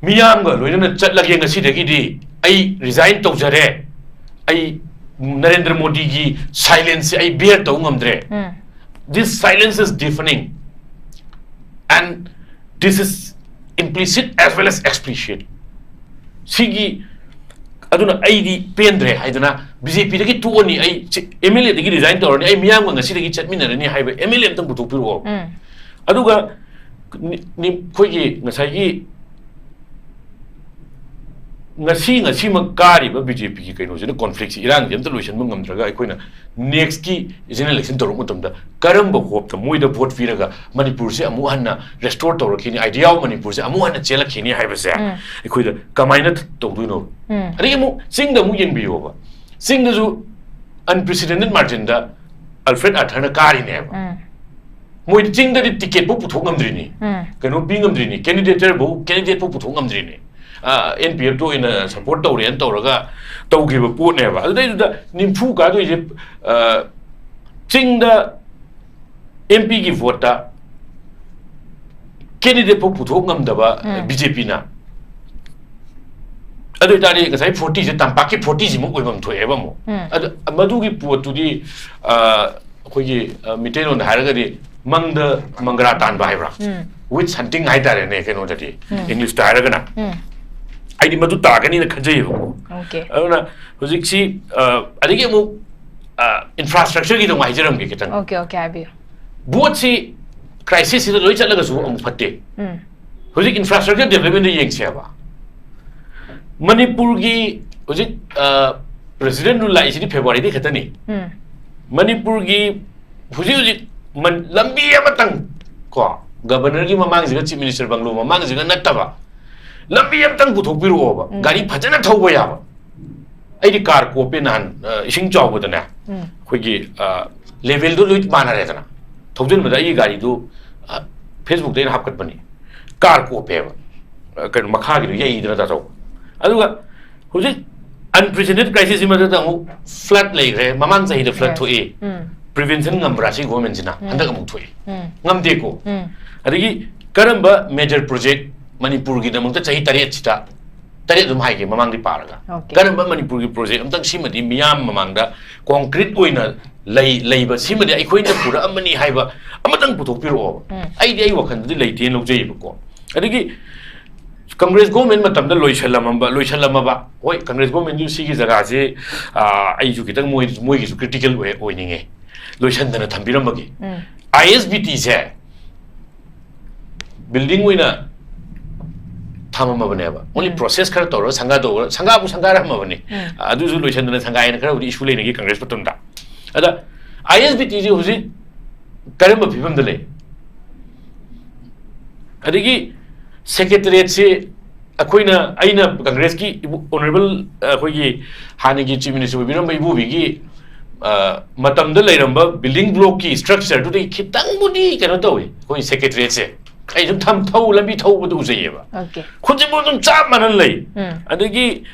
ꯃꯤꯌꯥꯝꯒ ꯂꯣꯏꯅꯅ ꯆꯠꯂꯒꯦ ꯉꯁꯤꯗꯒꯤꯗꯤ, ꯑꯩ resign ꯇꯧꯖꯔꯦ, ꯑꯩ ꯅꯔꯦꯟꯗ꯭ꯔ ꯃꯣꯗꯤꯒꯤ silenceꯁꯦ ꯑꯩ bear ꯇꯧ ꯉꯝꯗ꯭ꯔꯦ, ꯎꯝ. this silence is deafening and this is implicit as well as explicit. ꯁꯤꯒꯤ, ꯑꯗꯨꯅ ꯑꯩꯗꯤ ꯄꯦꯟꯗ꯭ꯔꯦ ꯍꯥꯏꯗꯅ BJPꯗꯒꯤ ꯇꯣꯛꯑꯅꯤ, ꯑꯩ ꯁꯤ MLAꯗꯒꯤ resign ꯇꯧꯔꯅꯤ, ꯑꯩ ꯃꯤꯌꯥꯝꯒ ꯉꯁꯤꯗꯒꯤ ꯆꯠꯃꯤꯟꯅꯔꯅꯤ ꯍꯥꯏꯕ MLA ꯑꯝꯇꯪ ꯄꯨꯊꯣꯛꯄꯤꯔꯛꯑꯣ꯫ ꯎꯝ. ꯑꯗꯨꯒ ꯅꯤ-, ꯅꯤ-, ꯑꯩꯈꯣꯏꯒꯤ ꯉꯁꯥꯏꯒꯤ ꯉꯁꯤ ꯉꯁꯤꯃꯛ ꯀꯥꯔꯤꯕ ꯕꯤ ꯖꯦ ꯄꯤꯒꯤ ꯀꯩꯅꯣꯁꯤꯅ, ꯀꯣꯟꯐ꯭ꯂꯤꯛꯁꯤ, ꯏꯔꯥꯡꯁꯤ ꯑꯝꯇ ꯂꯣꯏꯁꯤꯟꯕ ꯉꯝꯗ꯭ꯔꯒ, ꯑꯩꯈꯣꯏꯅ ꯅꯦꯛꯁꯀꯤ ꯖꯦꯅꯔꯦꯜ ꯏꯂꯦꯛꯁꯟ ꯇꯧꯔꯛꯄ ꯃꯇꯝꯗ ꯀꯔꯝꯕ ꯍꯣꯞꯇ ꯃꯣꯏꯗ ꯚꯣꯠ ꯄꯤꯔꯒ ꯃꯅꯤꯄꯨꯔꯁꯦ ꯑꯃꯨꯛ ꯍꯟꯅ ꯔꯦꯁꯇꯣꯔ ꯇꯧꯔꯛꯈꯤꯅꯤ, ꯑꯥꯏꯗꯤꯌꯥ ꯑꯣꯐ ꯃꯅꯤꯄꯨꯔꯁꯦ ꯑꯃꯨꯛ ꯍꯟꯅ ꯆꯦꯜꯂꯛꯈꯤꯅꯤ ꯍꯥꯏꯕꯁꯦ ꯎꯝ. ꯑꯩꯈꯣꯏꯗ ꯀꯃꯥꯏꯅ ꯇꯧꯗꯣꯏꯅꯣ? ꯎꯝ. ꯑꯗꯒꯤ ꯑꯃꯨꯛ ꯆꯤꯡꯗ ꯑꯃꯨꯛ ꯌꯦꯡꯕꯤꯌꯣꯕ, ꯆꯤꯡꯗꯁꯨ ꯑꯟꯄ꯭ꯔꯤꯁꯤꯗꯦꯟꯇꯦꯠ ꯃꯥꯔꯖꯤꯟꯗ ꯑꯜꯐ꯭ꯔꯦꯗ ꯑꯥꯔꯊꯔꯅ ꯀꯥꯔꯤꯅꯦꯕ. ꯎꯝ. ꯃꯣꯏꯗꯤ ꯆꯤꯡꯗꯗꯤ ꯇꯤꯀꯦꯠ ꯐꯥꯎ ꯄꯨꯊꯣꯛ ꯉꯝꯗ꯭ꯔꯤꯅꯤ, ꯎꯝ. ꯀꯩꯅꯣ ꯄꯤ ꯉꯝꯗ꯭ꯔꯤꯅꯤ, ꯀꯦꯟꯗꯤꯗꯦꯇꯔ ꯐꯥꯎ, ꯀꯦꯟꯗꯤꯗꯦꯠ ꯐꯥꯎ ꯄꯨꯊꯣꯛ ꯉꯝꯗ꯭ꯔꯤꯅꯤ꯫ ꯑꯦꯟ ꯄꯤ ꯑꯦꯐꯇ ꯑꯣꯏꯅ ꯁꯞꯄꯣꯔꯠ ꯇꯧꯔꯦꯅ ꯇꯧꯔꯒ ꯇꯧꯈꯤꯕ ꯄꯣꯠꯅꯦꯕ꯫ ꯑꯗꯨꯗꯩꯗꯨꯗ ꯅꯤꯝꯐꯨ ꯀꯥꯗꯣꯏꯁꯦ, ꯑ, ꯆꯤꯡꯗ ꯑꯦꯝ ꯄꯤꯒꯤ ꯚꯣꯠꯇ ꯀꯦꯟꯗꯤꯗꯦꯠ ꯐꯥꯎ ꯄꯨꯊꯣꯛ ꯉꯝꯗꯕ ꯎꯝ. ꯕꯤ ꯖꯦ ꯄꯤꯅ꯫ ꯑꯗꯨ ꯑꯣꯏꯇꯥꯔꯗꯤ ꯉꯁꯥꯏ ꯐꯣꯔꯇꯤꯁꯦ ꯇꯝꯄꯥꯛꯀꯤ ꯐꯣꯔꯇꯤꯁꯤꯃꯨꯛ ꯑꯣꯏꯐꯝ ꯊꯣꯛꯑꯦꯕ ꯑꯃꯨꯛ꯫ ꯎꯝ. ꯑꯗ ꯃꯗꯨꯒꯤ ꯄꯣꯠꯇꯨꯗꯤ, ꯑ, ꯑꯩꯈꯣꯏꯒꯤ, ꯑ, ꯃꯤꯇꯩꯂꯣꯟꯗ ꯍꯥꯏꯔꯒꯗꯤ ꯃꯪꯗ ꯃꯪꯒ꯭ꯔꯥ ꯇꯥꯟꯕ ꯍꯥꯏꯕ꯭ꯔꯥ? ꯎꯝ. ꯋꯤꯠꯁ ꯍꯟꯇꯤꯡ ꯍꯥꯏꯇꯥꯔꯦꯅꯦ, ꯀꯩꯅꯣꯗꯗꯤ, ꯎꯝ. ꯏꯪꯂꯤꯁꯇ ꯍꯥꯏꯔꯒꯅ꯫ ꯎꯝ. ꯑꯩꯗꯤ ꯃꯗꯨ ꯇꯥꯒꯅꯤꯅ ꯈꯟꯖꯩꯌꯦꯕꯀꯣ꯫ Okay. ꯑꯗꯨꯅ ꯍꯧꯖꯤꯛꯁꯤ, ꯑ, ꯑꯗꯒꯤ ꯑꯃꯨꯛ, ꯑ, ꯏꯟꯐ꯭ꯔꯥꯁ꯭ꯇ꯭ꯔꯛꯆꯔꯒꯤꯗꯣ ꯑꯃꯨꯛ ꯍꯥꯏꯖꯔꯝꯒꯦ ꯈꯤꯇꯪ꯫ Okay, okay, ꯍꯥꯏꯕꯤꯌꯨ. ꯚꯣꯠꯁꯤ ꯀ꯭ꯔꯥꯏꯁꯤꯁꯁꯤꯗ ꯂꯣꯏ ꯆꯠꯂꯒꯁꯨ ꯑꯃꯨꯛ ꯐꯠꯇꯦ꯫ ꯎꯝ. ꯍꯧꯖꯤꯛ ꯏꯟꯐ꯭ꯔꯥꯁ꯭ꯇ꯭ꯔꯛꯆꯔ ꯗꯦꯕꯂꯞꯃꯦꯟꯗ ꯌꯦꯡꯁꯦꯕ, ꯃꯅꯤꯄꯨꯔꯒꯤ ꯍꯧꯖꯤꯛ, ꯑ, ꯄ꯭ꯔꯦꯁꯤꯗꯦꯟꯠ ꯔꯨꯜ ꯂꯥꯛꯏꯁꯤꯗꯤ ꯐꯦꯕ꯭ꯔꯨꯋꯥꯔꯤꯗꯤ ꯈꯛꯇꯅꯤ꯫ ꯎꯝ. ꯃꯅꯤꯄꯨꯔꯒꯤ ꯍꯧꯖꯤꯛ ꯍꯧꯖꯤꯛ ꯃꯟ-, ꯂꯝꯕꯤ ꯑꯃꯇꯪ, ꯀꯣ, ꯒꯕꯔꯅꯔꯒꯤ ꯃꯃꯥꯡꯁꯤꯒ ꯆꯤꯐ ꯃꯤꯅꯤꯁꯇꯔ ꯕꯪꯒ꯭ꯂꯣ ꯃꯃꯥꯡꯁꯤꯒ ꯅꯠꯇꯕ ꯂꯝꯕꯤ ꯑꯃꯇꯪ ꯄꯨꯊꯣꯛꯄꯤꯔꯛꯑꯣꯕ꯫ ꯎꯝ. ꯒꯥꯔꯤ ꯐꯖꯅ ꯊꯧꯕ ꯌꯥꯕ꯫ ꯑꯩꯗꯤ ꯀꯥꯔ ꯀꯣꯞꯄꯦ ꯅꯍꯥꯟ, ꯑ, ꯏꯁꯤꯡ ꯆꯥꯎꯕꯗꯅꯦ, ꯎꯝ. ꯑꯩꯈꯣꯏꯒꯤ, ꯑ, ꯂꯦꯚꯦꯜꯗꯣ ꯂꯣꯏ ꯃꯥꯟꯅꯔꯦꯗꯅ, ꯊꯧꯖꯤꯟꯕꯗ ꯑꯩꯒꯤ ꯒꯥꯔꯤꯗꯨ, ꯑ, ꯐꯦꯁꯕꯨꯛꯇ ꯑꯩꯅ ꯍꯥꯞꯀꯠꯄꯅꯤ, ꯀꯥꯔ ꯀꯣꯞꯄꯦꯕ, ꯑ, ꯀꯩꯅꯣ ꯃꯈꯥꯒꯤꯗꯣ ꯌꯩꯗꯅ ꯇꯥꯊꯧ꯫ ꯑꯗꯨꯒ ꯍꯧꯖꯤꯛ ꯑꯟꯄ꯭ꯔꯤꯁꯤꯗꯦꯟꯇꯦꯠ ꯀ꯭ꯔꯥꯏꯁꯤꯁꯀꯤ ꯃꯊꯛꯇ ꯑꯃꯨꯛ ꯐ꯭ꯂꯠ ꯂꯩꯈ꯭ꯔꯦ, ꯃꯃꯥꯡ ꯆꯍꯤꯗ ꯐ꯭ꯂꯠ Yes. ꯊꯣꯛꯏ꯫ ꯎꯝ. ꯄ꯭ꯔꯤꯚꯦꯟꯁꯟ ꯉꯝꯕ꯭ꯔꯥ ꯁꯤ ꯒꯣꯔꯃꯦꯟꯁꯤꯅ? ꯎꯝ. ꯍꯟꯗꯛ ꯑꯃꯨꯛ ꯊꯣꯛꯏ꯫ ꯎꯝ. ꯉꯝꯗꯦꯀꯣ꯫ ꯎꯝ. ꯑꯗꯒꯤ ꯀꯔꯝꯕ ꯃꯦꯖꯔ ꯄ꯭ꯔꯣꯖꯦꯛ ꯃꯅꯤꯄꯨꯔꯒꯤꯗꯃꯛꯇ ꯆꯍꯤ ꯇꯔꯦꯠꯁꯤꯗ, ꯇꯔꯦꯠ ꯑꯗꯨꯝ ꯍꯥꯏꯒꯦ ꯃꯃꯥꯡꯗꯤ ꯄꯥꯔꯒ, Okay. ꯀꯔꯝꯕ ꯃꯅꯤꯄꯨꯔꯒꯤ ꯄ꯭ꯔꯣꯖꯦꯛ ꯑꯝꯇꯪ ꯁꯤꯃꯗꯤ ꯃꯤꯌꯥꯝ ꯃꯃꯥꯡꯗ ꯀꯣꯟꯀ꯭ꯔꯤꯠ ꯑꯣꯏꯅ ꯂꯩ-, ꯂꯩꯕ ꯁꯤꯃꯗꯤ ꯑꯩꯈꯣꯏꯅ ꯄꯨꯔꯛꯑꯃꯅꯤ ꯍꯥꯏꯕ ꯑꯃꯇꯪ ꯄꯨꯊꯣꯛꯄꯤꯔꯛꯑꯣꯕ꯫ ꯎꯝ. ꯑꯩꯗꯤ ꯑꯩ ꯋꯥꯈꯜꯗꯗꯤ ꯂꯩꯇꯦꯅ ꯂꯧꯖꯩꯌꯦꯕꯀꯣ꯫ ꯑꯗꯒꯤ ꯀꯪꯒ꯭ꯔꯦꯁ ꯒꯣꯔꯃꯦꯟ ꯃꯇꯝꯗ ꯂꯣꯏꯁꯜꯂꯝꯃꯕ, ꯂꯣꯏꯁꯜꯂꯝꯃꯕ, ꯍꯣꯏ, ꯀꯪꯒ꯭ꯔꯦꯁ ꯒꯣꯔꯃꯦꯟꯁꯨ ꯁꯤꯒꯤ ꯖꯒꯥꯁꯦ, ꯑ, ꯑꯩꯁꯨ ꯈꯤꯇꯪ ꯃꯣꯏ-, ꯃꯣꯏꯒꯤꯁꯨ ꯀ꯭ꯔꯤꯇꯤꯀꯦꯜ ꯑꯣꯏ-, ꯑꯣꯏꯅꯤꯡꯉꯦ, ꯂꯣꯏꯁꯟꯗꯅ ꯊꯝꯕꯤꯔꯝꯕꯒꯤ꯫ ꯎꯝ. ꯑꯥꯏ ꯑꯦꯁ ꯕꯤ ꯇꯤꯁꯦ ꯕꯤꯜꯗꯤꯡ ꯑꯣꯏꯅ ꯊꯝꯃꯝꯃꯕꯅꯦꯕ꯫ Only process ꯈꯔ ꯇꯧꯔꯒ ꯁꯪꯒꯥꯗꯧꯕ, ꯁꯪꯒꯥꯕꯨ ꯁꯪꯒꯥꯔꯝꯃꯕꯅꯤ꯫ ꯑꯗꯨꯁꯨ ꯂꯣꯏꯁꯤꯟꯗꯅ ꯁꯪꯒꯥꯏꯅ ꯈꯔꯕꯨꯗꯤ issue ꯂꯩꯅꯈꯤ Congress ꯃꯇꯝꯗ꯫ ꯑꯗ I S B T ꯁꯤ ꯍꯧꯖꯤꯛ ꯀꯔꯝꯕ ꯐꯤꯕꯝꯗ ꯂꯩ? ꯑꯗꯒꯤ Secretariat ꯁꯤ ꯑꯩꯈꯣꯏꯅ, ꯑꯩꯅ Congress ꯀꯤ ꯏꯕꯨ-, Honourable, ꯑꯩꯈꯣꯏꯒꯤ ꯍꯥꯟꯅꯒꯤ Chief Minister ꯑꯣꯏꯕꯤꯔꯝꯕ ꯏꯕꯣꯕꯤꯒꯤ, ꯑ, ꯃꯇꯝꯗ ꯂꯩꯔꯝꯕ building block ꯀꯤ structure ꯗꯨꯗꯒꯤ ꯈꯤꯇꯪꯕꯨꯗꯤ ꯀꯩꯅꯣ ꯇꯧꯏ ꯑꯩꯈꯣꯏ Secretariat ꯁꯦ꯫ ꯑꯩ ꯁꯨꯝ ꯊꯝ-, ꯊꯧ ꯂꯝꯕꯤ ꯊꯧꯕꯗ ꯎꯖꯩꯌꯦꯕ꯫ Okay. ꯈꯨꯖꯤꯟꯕꯨ ꯑꯗꯨꯝ ꯆꯞ ꯃꯥꯟꯅꯅ ꯂꯩ꯫ ꯎꯝ. ꯑꯗꯒꯤ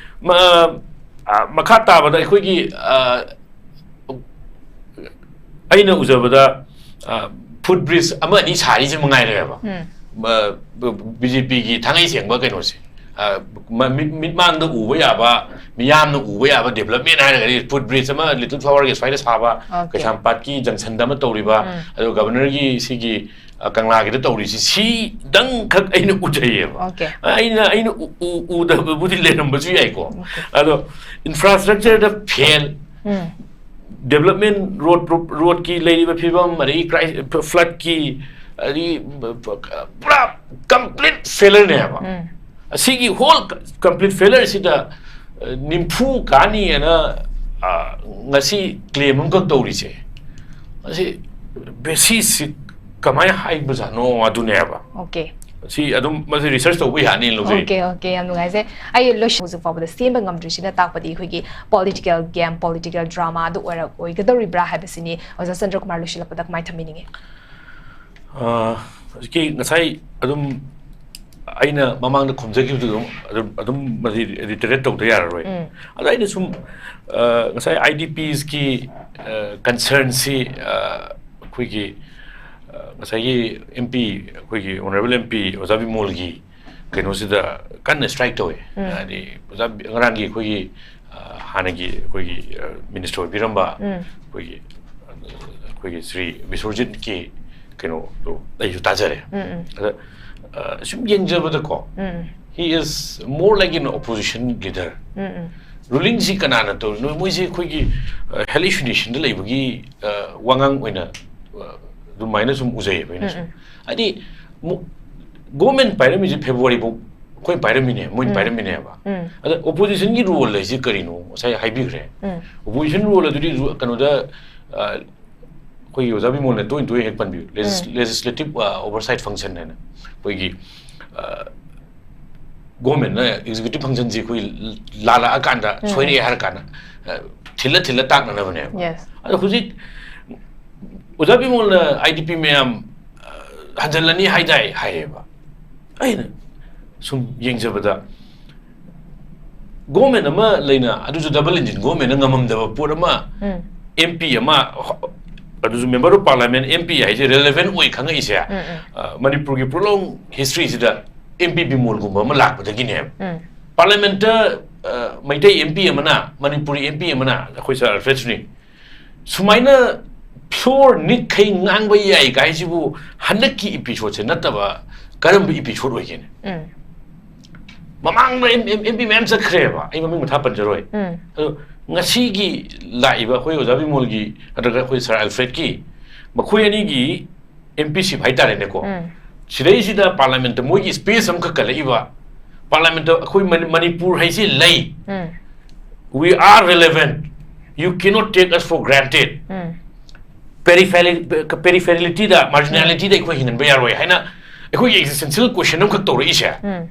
ꯃ-, ꯑ, ꯃꯈꯥ ꯇꯥꯕꯗ ꯑꯩꯈꯣꯏꯒꯤ, ꯑ, ꯑꯩꯅ ꯎꯖꯕꯗ, ꯑ, foot bridge ꯑꯃ ꯑꯅꯤ ꯁꯥꯔꯤꯁꯦ ꯃꯉꯥꯏꯔꯦꯕ꯫ ꯎꯝ. ꯃ-, ꯕ-, B J P ꯒꯤ ꯊꯥꯡꯉꯩ ꯁꯦꯡꯕ ꯀꯩꯅꯣꯁꯦ꯫ ꯑ, ꯃ-, ꯃꯤꯠ-, ꯃꯤꯠꯃꯥꯡꯗ ꯎꯕ ꯌꯥꯕ, ꯃꯤꯌꯥꯝꯅ ꯎꯕ ꯌꯥꯕ development ꯍꯥꯏꯔꯒꯗꯤ foot bridge ꯑꯃ Little Flower ꯒꯤ ꯁ꯭ꯋꯥꯏꯗ ꯁꯥꯕ, Okay. ꯀꯩꯁꯥꯝꯄꯥꯠꯀꯤ junction ꯗ ꯑꯃ ꯇꯧꯔꯤꯕ, ꯎꯝ. ꯑꯗꯨꯒ Governor ꯒꯤ ꯁꯤꯒꯤ, ꯑ, ꯀꯪꯂꯥꯒꯤꯗ ꯇꯧꯔꯤꯁꯤ, ꯁꯤꯗꯪꯈꯛ ꯑꯩꯅ ꯎꯖꯩꯌꯦꯕ꯫ Okay. ꯑꯩꯅ, ꯑꯩꯅ ꯎ-, ꯎ-, ꯎꯗꯕꯕꯨꯗꯤ ꯂꯩꯔꯝꯕꯁꯨ ꯌꯥꯏꯀꯣ꯫ ꯑꯗꯣ infrastructure ꯗ fail, ꯎꯝ. development, road pro-, road ꯀꯤ ꯂꯩꯔꯤꯕ ꯐꯤꯕꯝ, ꯑꯗꯒꯤ cri-, flood ꯀꯤ, ꯑꯗꯒꯤ ꯄꯨꯔꯥ complete failure ꯅꯦꯕ꯫ ꯎꯝ. ꯑꯁꯤꯒꯤ whole complete failure ꯁꯤꯗ, ꯑ, ꯅꯤꯝꯐꯨ ꯀꯥꯅꯤꯅ, ꯑ, ꯉꯁꯤ claim ꯑꯃꯈꯛ ꯇꯧꯔꯤꯁꯦ, ꯃꯁꯤ basis ꯁꯤ ꯀꯃꯥꯏꯅ ꯍꯥꯏꯕꯖꯥꯠꯅꯣ ꯑꯗꯨꯅꯦꯕ꯫ Okay. ꯁꯤ ꯑꯗꯨꯝ ꯃꯁꯤ research ꯇꯧꯕ ꯌꯥꯅꯤꯅ ꯂꯧꯖꯩ꯫ Okay, okay, ꯌꯥꯝ ꯅꯨꯡꯉꯥꯏꯖꯩ꯫ ꯑꯩ ꯂꯣꯏꯁꯤꯟ-, ꯍꯧꯖꯤꯛ ꯐꯥꯎꯕꯗ ꯁꯦꯝꯕ ꯉꯝꯗ꯭ꯔꯤꯁꯤꯅ ꯇꯥꯛꯄꯗꯤ ꯑꯩꯈꯣꯏꯒꯤ political game, political drama ꯗꯨ ꯑꯣꯏꯔꯛ-, ꯑꯣꯏꯒꯗꯧꯔꯤꯕ꯭ꯔꯥ ꯍꯥꯏꯕꯁꯤꯅꯤ꯫ ꯑꯣꯖꯥ ꯆꯟꯗ꯭ꯔ ꯀꯨꯃꯥꯔ, ꯂꯣꯏꯁꯤꯜꯂꯛꯄꯗ ꯀꯃꯥꯏꯅ ꯊꯝꯕꯤꯅꯤꯡꯉꯤ? ꯑ, ꯍꯧꯖꯤꯛꯀꯤ ꯉꯁꯥꯏ ꯑꯗꯨꯝ ꯑꯩꯅ ꯃꯃꯥꯡꯗ ꯈꯨꯝꯖꯈꯤꯕꯗꯨ ꯑꯗꯨꯝ, ꯑꯗꯨꯝ, ꯑꯗꯨꯝ ꯃꯁꯤ reiterate ꯇꯧꯗ ꯌꯥꯔꯔꯣꯏ꯫ ꯎꯝ. ꯑꯗ ꯑꯩꯅ ꯁꯨꯝ, ꯑ, ꯉꯁꯥꯏ I D Ps ꯀꯤ, ꯑ, concern ꯁꯤ, ꯑ, ꯑꯩꯈꯣꯏꯒꯤ, ꯑ, ꯉꯁꯥꯏꯒꯤ M P, ꯑꯩꯈꯣꯏꯒꯤ Honourable M P ꯑꯣꯖꯥ ꯕꯤꯃꯣꯜꯒꯤ ꯀꯩꯅꯣꯁꯤꯗ ꯀꯟꯅ strike ꯇꯧꯋꯦ꯫ ꯎꯝ. ꯍꯥꯏꯗꯤ ꯑꯣꯖꯥ ꯕꯤ-, ꯉꯔꯥꯡꯒꯤ ꯑꯩꯈꯣꯏꯒꯤ, ꯑ, ꯍꯥꯟꯅꯒꯤ ꯑꯩꯈꯣꯏꯒꯤ, ꯑ, minister ꯑꯣꯏꯕꯤꯔꯝꯕ ꯎꯝ. ꯑꯩꯈꯣꯏꯒꯤ, ꯑ, ꯑꯩꯈꯣꯏꯒꯤ ꯁ꯭ꯔꯤ ꯕꯤꯁ꯭ꯋꯖꯤꯠꯀꯤ ꯀꯩꯅꯣꯗꯣ ꯑꯩꯁꯨ ꯇꯥꯖꯔꯦ꯫ ꯎꯝ, ꯎꯝ. ꯑꯗ, ꯑ, ꯁꯨꯝ ꯌꯦꯡꯖꯕꯗꯀꯣ, ꯎꯝ, ꯎꯝ. he is more like an opposition leader. Um, um. Ruling ꯁꯤ ꯀꯅꯥꯅ ꯇꯧꯔꯤꯅꯣ? ꯃꯣꯏꯁꯦ ꯑꯩꯈꯣꯏꯒꯤ, ꯑ, hallucination ꯗ ꯂꯩꯕꯒꯤ, ꯑ, ꯋꯥꯉꯥꯡ ꯑꯣꯏꯅ, ꯑ, ꯑꯗꯨꯃꯥꯏꯅ ꯁꯨꯝ ꯎꯖꯩꯌꯦꯕ ꯑꯩꯅ ꯁꯨꯝ꯫ ꯎꯝ, ꯎꯝ. ꯍꯥꯏꯗꯤ, ꯃꯨ-, government ꯄꯥꯏꯔꯝꯃꯤꯁꯦ February ꯐꯥꯎ ꯑꯩꯈꯣꯏꯅ ꯄꯥꯏꯔꯝꯃꯤꯅꯦ, ꯃꯣꯏꯅ ꯎꯝ. ꯄꯥꯏꯔꯝꯃꯤꯅꯦꯕ꯫ ꯎꯝ. ꯑꯗ oppositionꯒꯤ role ꯍꯥꯏꯁꯤ ꯀꯔꯤꯅꯣ? ꯉꯁꯥꯏ ꯍꯥꯏꯕꯤꯈ꯭ꯔꯦ꯫ ꯎꯝ. Opposition role ꯑꯗꯨꯗꯤ ꯔꯨ-, ꯀꯩꯅꯣꯗ, ꯑ, ꯑꯩꯈꯣꯏꯒꯤ ꯑꯣꯖꯥ ꯕꯤꯃꯣꯜꯅ ꯇꯣꯏꯅ ꯇꯣꯏꯅ ꯍꯦꯛ ꯄꯟꯕꯤꯌꯨ, legis-, ꯎꯝ. Legislative, ꯑ, Oversight Function ꯍꯥꯏꯅ꯫ ꯑꯩꯈꯣꯏꯒꯤ, ꯑ, governmentꯅ executive functionꯁꯤ ꯑꯩꯈꯣꯏ ꯂꯥꯜꯂꯛꯑꯀꯥꯟꯗ, ꯎꯝ. ꯁꯣꯏꯔꯛꯑꯦ ꯍꯥꯏꯔ ꯀꯥꯟꯗ, ꯑ, ꯊꯤꯜꯂ ꯊꯤꯜꯂ ꯇꯥꯛꯅꯅꯕꯅꯦꯕ꯫ Yes. ꯑꯗꯣ ꯍꯧꯖꯤꯛ ꯑꯣꯖꯥ ꯕꯤꯃꯣꯜꯅ IDP ꯃꯌꯥꯝ, ꯑ, ꯍꯟꯖꯜꯂꯅꯤ ꯍꯥꯏꯗꯥꯏ ꯍꯥꯏꯌꯦꯕ꯫ ꯑꯩꯅ ꯁꯨꯝ ꯌꯦꯡꯖꯕꯗ, government ꯑꯃ ꯂꯩꯅ, ꯑꯗꯨꯁꯨ double engine governmentꯅ ꯉꯝꯃꯝꯗꯕ ꯄꯣꯠ ꯑꯃ, ꯎꯝ. MP ꯑꯃ, ꯑꯗꯨꯁꯨ Member of Parliament, MP ꯍꯥꯏꯁꯦ relevant ꯑꯣꯏ ꯈꯪꯉꯛꯏꯁꯦ, ꯎꯝ, ꯎꯝ. ꯑ, ꯃꯅꯤꯄꯨꯔꯒꯤ prolonged historyꯁꯤꯗ MP ꯕꯤꯃꯣꯜꯒꯨꯝꯕ ꯑꯃ ꯂꯥꯛꯄꯗꯒꯤꯅꯦꯕ꯫ ꯎꯝ. Parliamentꯇ, ꯑ, ꯃꯩꯇꯩ MP ꯑꯃꯅ, ꯃꯅꯤꯄꯨꯔꯤ MP ꯑꯃꯅ, ꯑꯩꯈꯣꯏ Sir Alfredꯁꯨꯅꯤ, ꯁꯨꯃꯥꯏꯅ floor ꯅꯤꯛꯈꯩ ꯉꯥꯡꯕ ꯌꯥꯏ ꯀꯥꯏꯁꯤꯕꯨ ꯍꯟꯗꯛꯀꯤ episodeꯁꯦ ꯅꯠꯇꯕ ꯀꯔꯝꯕ episode ꯑꯣꯏꯒꯦꯅꯦ? ꯎꯝ. ꯃꯃꯥꯡꯗ M-, M-, MP ꯃꯌꯥꯝ ꯆꯠꯈ꯭ꯔꯦꯕ, ꯑꯩ ꯃꯃꯤꯡ ꯃꯊꯥ ꯄꯟꯖꯔꯣꯏ꯫ ꯎꯝ. ꯑꯗꯣ ꯉꯁꯤꯒꯤ ꯂꯥꯛꯏꯕ ꯑꯩꯈꯣꯏ ꯑꯣꯖꯥ ꯕꯤꯃꯣꯜꯒꯤ ꯅꯠꯇ꯭ꯔꯒ ꯑꯩꯈꯣꯏ Sir Alfredꯀꯤ, ꯃꯈꯣꯏ ꯑꯅꯤꯒꯤ MPship ꯍꯥꯏꯇꯥꯔꯦꯅꯦꯀꯣ, ꯎꯝ. ꯁꯤꯗꯩꯁꯤꯗ Parliamentꯇ ꯃꯣꯏꯒꯤ space ꯑꯃꯈꯛ ꯀꯜꯂꯛꯏꯕ, Parliamentꯇ ꯑꯩꯈꯣꯏ ꯃꯅꯤ-, ꯃꯅꯤꯄꯨꯔ ꯍꯥꯏꯁꯤ ꯂꯩ, ꯎꯝ. we are relevant, you cannot take us for granted, um. peripheral-, peripheralityꯗ, marginalityꯗ ꯑꯩꯈꯣꯏ ꯍꯤꯡꯍꯟꯕ ꯌꯥꯔꯣꯏ ꯍꯥꯏꯅ ꯑꯩꯈꯣꯏꯒꯤ existential question ꯑꯃꯈꯛ ꯇꯧꯔꯛꯏꯁꯦ, ꯎꯝ.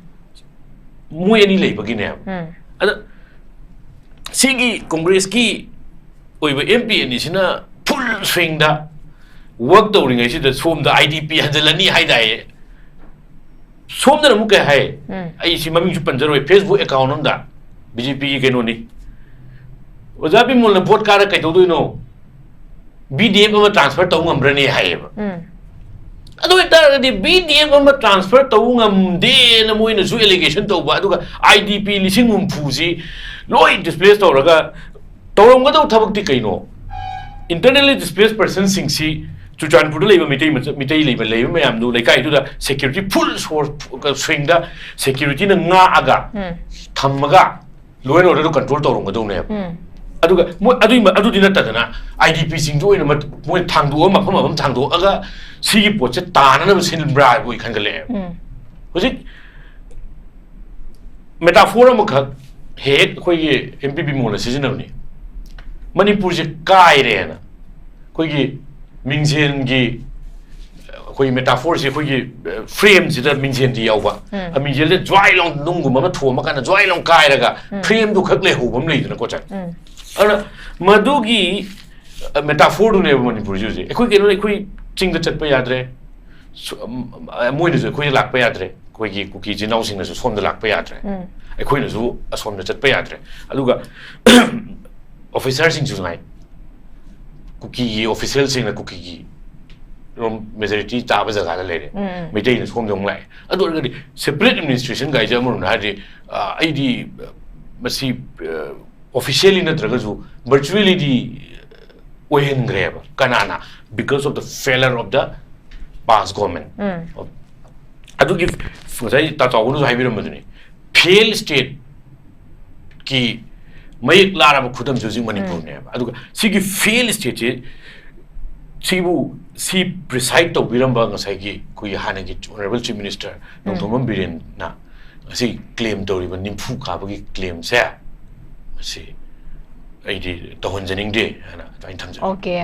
ꯃꯣꯏ ꯑꯅꯤ ꯂꯩꯕꯒꯤꯅꯦꯕ꯫ ꯎꯝ. ꯑꯗ ꯁꯤꯒꯤ Congressꯀꯤ ꯑꯣꯏꯕ MP ꯑꯅꯤꯁꯤꯅ full swingꯗ work ꯇꯧꯔꯤꯉꯩꯁꯤꯗ ꯁꯣꯝꯗ IDP ꯍꯟꯖꯤꯜꯂꯅꯤ ꯍꯥꯏꯗꯥꯏꯌꯦ꯫ ꯁꯣꯝꯗꯅ ꯑꯃꯨꯛ ꯀꯩ ꯍꯥꯏ? ꯎꯝ. ꯑꯩ ꯁꯤ ꯃꯃꯤꯡꯁꯨ ꯄꯟꯖꯔꯣꯏ, Facebook account ꯑꯃꯗ, BJPꯒꯤ ꯀꯩꯅꯣꯅꯤ, "ꯑꯣꯖꯥ ꯕꯤꯃꯣꯜꯅ vote ꯀꯥꯔ ꯀꯩꯗꯧꯗꯣꯏꯅꯣ? BDF ꯑꯃ transfer ꯇꯧ ꯉꯝꯕ꯭ꯔꯅꯦ?" ꯍꯥꯏꯌꯦꯕ꯫ ꯎꯝ. ꯑꯗꯨ ꯑꯣꯏꯇꯥꯔꯒꯗꯤ BDF ꯑꯃ transfer ꯇꯧ ꯉꯝꯗꯦꯅ ꯃꯣꯏꯅꯁꯨ allegation ꯇꯧꯕ, ꯑꯗꯨꯒ IDP ꯂꯤꯁꯤꯡ ꯍꯨꯝꯐꯨꯁꯤ ꯂꯣꯏ displace ꯇꯧꯔꯒ ꯇꯧꯔꯝꯒꯗꯧꯕ ꯊꯕꯛꯇꯤ ꯀꯩꯅꯣ? Internally displaced personꯁꯤꯡꯁꯤ ꯆꯨꯔꯆꯥꯟꯄꯨꯔꯗ ꯂꯩꯕ ꯃꯤꯇꯩ ꯃꯆ-, ꯃꯤꯇꯩ ꯂꯩꯕ, ꯂꯩꯕ ꯃꯌꯥꯝꯗꯨ ꯂꯩꯀꯥꯏꯗꯨꯗ security full force swingꯗ securityꯅ ꯉꯥꯛꯑꯒ ꯎꯝ. ꯊꯝꯃꯒ law and orderꯗꯨ control ꯇꯧꯔꯝꯒꯗꯧꯅꯦꯕ꯫ ꯎꯝ. ꯑꯗꯨꯒ ꯃꯣꯏ ꯑꯗꯨꯏ ꯃ-, ꯑꯗꯨꯗꯤ ꯅꯠꯇꯗꯅ IDPꯁꯤꯡꯗꯨ ꯑꯣꯏꯅ ꯃꯠ-, ꯃꯣꯏ ꯊꯥꯡꯗꯣꯛꯑ ꯃꯐꯝ ꯃꯐꯝ ꯊꯥꯡꯗꯣꯛꯑꯒ ꯁꯤꯒꯤ ꯄꯣꯠꯁꯦ ꯇꯥꯅꯅꯕ ꯁꯤꯟꯕ꯭ꯔꯥ ꯍꯥꯏꯕ ꯑꯩ ꯈꯟꯒꯠꯂꯛꯑꯦꯕ꯫ ꯎꯝ. ꯍꯧꯖꯤꯛ ꯃꯦꯇꯥꯐꯣꯔ ꯑꯃꯈꯛ ꯍꯦꯛ ꯍꯦꯛ ꯑꯩꯈꯣꯏꯒꯤ ꯑꯦꯝ ꯄꯤ ꯕꯤꯃꯣꯜꯅ ꯁꯤꯖꯤꯟꯅꯕꯅꯤ꯫ ꯃꯅꯤꯄꯨꯔꯁꯦ ꯀꯥꯏꯔꯦꯅ, ꯑꯩꯈꯣꯏꯒꯤ ꯃꯤꯡꯖꯦꯜꯒꯤ, ꯑꯩꯈꯣꯏꯒꯤ ꯃꯦꯇꯥꯐꯣꯔꯁꯦ, ꯑꯩꯈꯣꯏꯒꯤ ꯐ꯭ꯔꯦꯝꯁꯤꯗ ꯃꯤꯡꯖꯦꯜꯗꯤ ꯌꯥꯎꯕ, ꯎꯝ. ꯑ, ꯃꯤꯡꯖꯦꯜꯗ ꯖ꯭ꯋꯥꯏ ꯂꯥꯎ ꯅꯨꯡꯒꯨꯝꯕ ꯑꯃ ꯊꯣꯝꯃꯀꯥꯟꯗ ꯖ꯭ꯋꯥꯏ ꯂꯥꯎ ꯀꯥꯏꯔꯒ ꯎꯝ. ꯐ꯭ꯔꯦꯝꯗꯨ ꯈꯛ ꯂꯩꯍꯧꯕ ꯑꯃ ꯂꯩꯗꯅꯀꯣ ꯆꯥꯏ꯫ ꯎꯝ. ꯑꯗꯨꯅ ꯃꯗꯨꯒꯤ ꯃꯦꯇꯥꯐꯣꯔꯗꯨꯅꯦꯕ ꯃꯅꯤꯄꯨꯔꯁꯤ ꯍꯧꯖꯤꯛ꯫ ꯑꯩꯈꯣꯏ ꯀꯩꯅꯣ, ꯑꯩꯈꯣꯏ ꯆꯤꯡꯗ ꯆꯠꯄ ꯌꯥꯗ꯭ꯔꯦ, ꯁꯨ-, ꯑꯝ, ꯑ, ꯃꯣꯏꯅꯁꯨ ꯑꯩꯈꯣꯏꯗ ꯂꯥꯛꯄ ꯌꯥꯗ꯭ꯔꯦ, ꯑꯩꯈꯣꯏꯒꯤ ꯀꯨꯀꯤ ꯏꯆꯤꯟ ꯏꯅꯥꯎꯁꯤꯡꯅꯁꯨ ꯁꯣꯝꯗ ꯂꯥꯛꯄ ꯌꯥꯗ꯭ꯔꯦ, ꯎꯝ. ꯑꯩꯈꯣꯏꯅꯁꯨ ꯑꯁꯣꯝꯗ ꯆꯠꯄ ꯌꯥꯗ꯭ꯔꯦ꯫ ꯑꯗꯨꯒ ꯑꯣꯐꯤꯁꯥꯔꯁꯤꯡꯁꯨ ꯉꯥꯏ, ꯀꯨꯀꯤꯒꯤ ꯑꯣꯐꯤꯁꯦꯜꯁꯤꯡꯅ ꯀꯨꯀꯤꯒꯤ ꯔꯣꯝ ꯃꯦꯖꯣꯔꯤꯇꯤ ꯇꯥꯕ ꯖꯒꯥꯗ ꯂꯩꯔꯦ, ꯎꯝ. ꯃꯩꯇꯩꯅ ꯁꯣꯝꯗ ꯑꯃꯨꯛ ꯂꯥꯛꯑꯦ꯫ ꯑꯗꯨ ꯑꯣꯏꯔꯒꯗꯤ ꯁꯦꯄꯔꯦꯠ ꯑꯦꯗꯃꯤꯅꯤꯁꯇ꯭ꯔꯦꯁꯟ ꯀꯥꯏꯁꯦ ꯑꯃꯔꯣꯝꯗ ꯍꯥꯏꯔꯗꯤ, ꯑ, ꯑꯩꯗꯤ, ꯑ, ꯃꯁꯤ, ꯑ, ꯑꯣꯐꯤꯁꯤꯌꯦꯜꯂꯤ ꯅꯠꯇ꯭ꯔꯒꯁꯨ ꯚꯔꯆꯨꯋꯦꯜꯂꯤꯗꯤ ꯑꯣꯏꯍꯟꯈ꯭ꯔꯦꯕ꯫ ꯀꯅꯥꯅ? Because of the failure of the past government. ꯎꯝ. ꯑꯗꯨꯒꯤ ꯉꯁꯥꯏ ꯇꯥ ꯆꯥꯎꯕꯅꯁꯨ ꯍꯥꯏꯕꯤꯔꯝꯕꯗꯨꯅꯤ, ꯐꯦꯜ ꯁ꯭ꯇꯦꯠꯀꯤ ꯃꯌꯦꯛ ꯂꯥꯔꯕ ꯈꯨꯗꯝꯁꯦ ꯍꯧꯖꯤꯛ ꯃꯅꯤꯄꯨꯔꯅꯦꯕ꯫ ꯑꯗꯨꯒ ꯁꯤꯒꯤ ꯐꯦꯜ ꯁ꯭ꯇꯦꯠꯁꯦ, ꯁꯤꯕꯨ, ꯁꯤ ꯄ꯭ꯔꯤꯁꯥꯏꯠ ꯇꯧꯕꯤꯔꯝꯕ ꯉꯁꯥꯏꯒꯤ ꯑꯩꯈꯣꯏꯒꯤ ꯍꯥꯟꯅꯒꯤ ꯑꯣꯅꯔꯦꯕꯜ ꯆꯤꯐ ꯃꯤꯅꯤꯁꯇꯔ ꯅꯣꯡꯊꯣꯝꯕꯝ ꯕꯤꯔꯦꯟꯅ ꯉꯁꯤ ꯀ꯭ꯂꯦꯝ ꯇꯧꯔꯤꯕ ꯅꯤꯝꯐꯨ ꯀꯥꯕꯒꯤ ꯀ꯭ꯂꯦꯝꯁꯦ, ꯃꯁꯤ ꯑꯩꯗꯤ ꯇꯧꯍꯟꯖꯅꯤꯡꯗꯦ ꯍꯥꯏꯅ ꯑꯗꯨꯃꯥꯏꯅ ꯊꯝꯖꯒꯦ꯫ ꯑꯣꯀꯦ,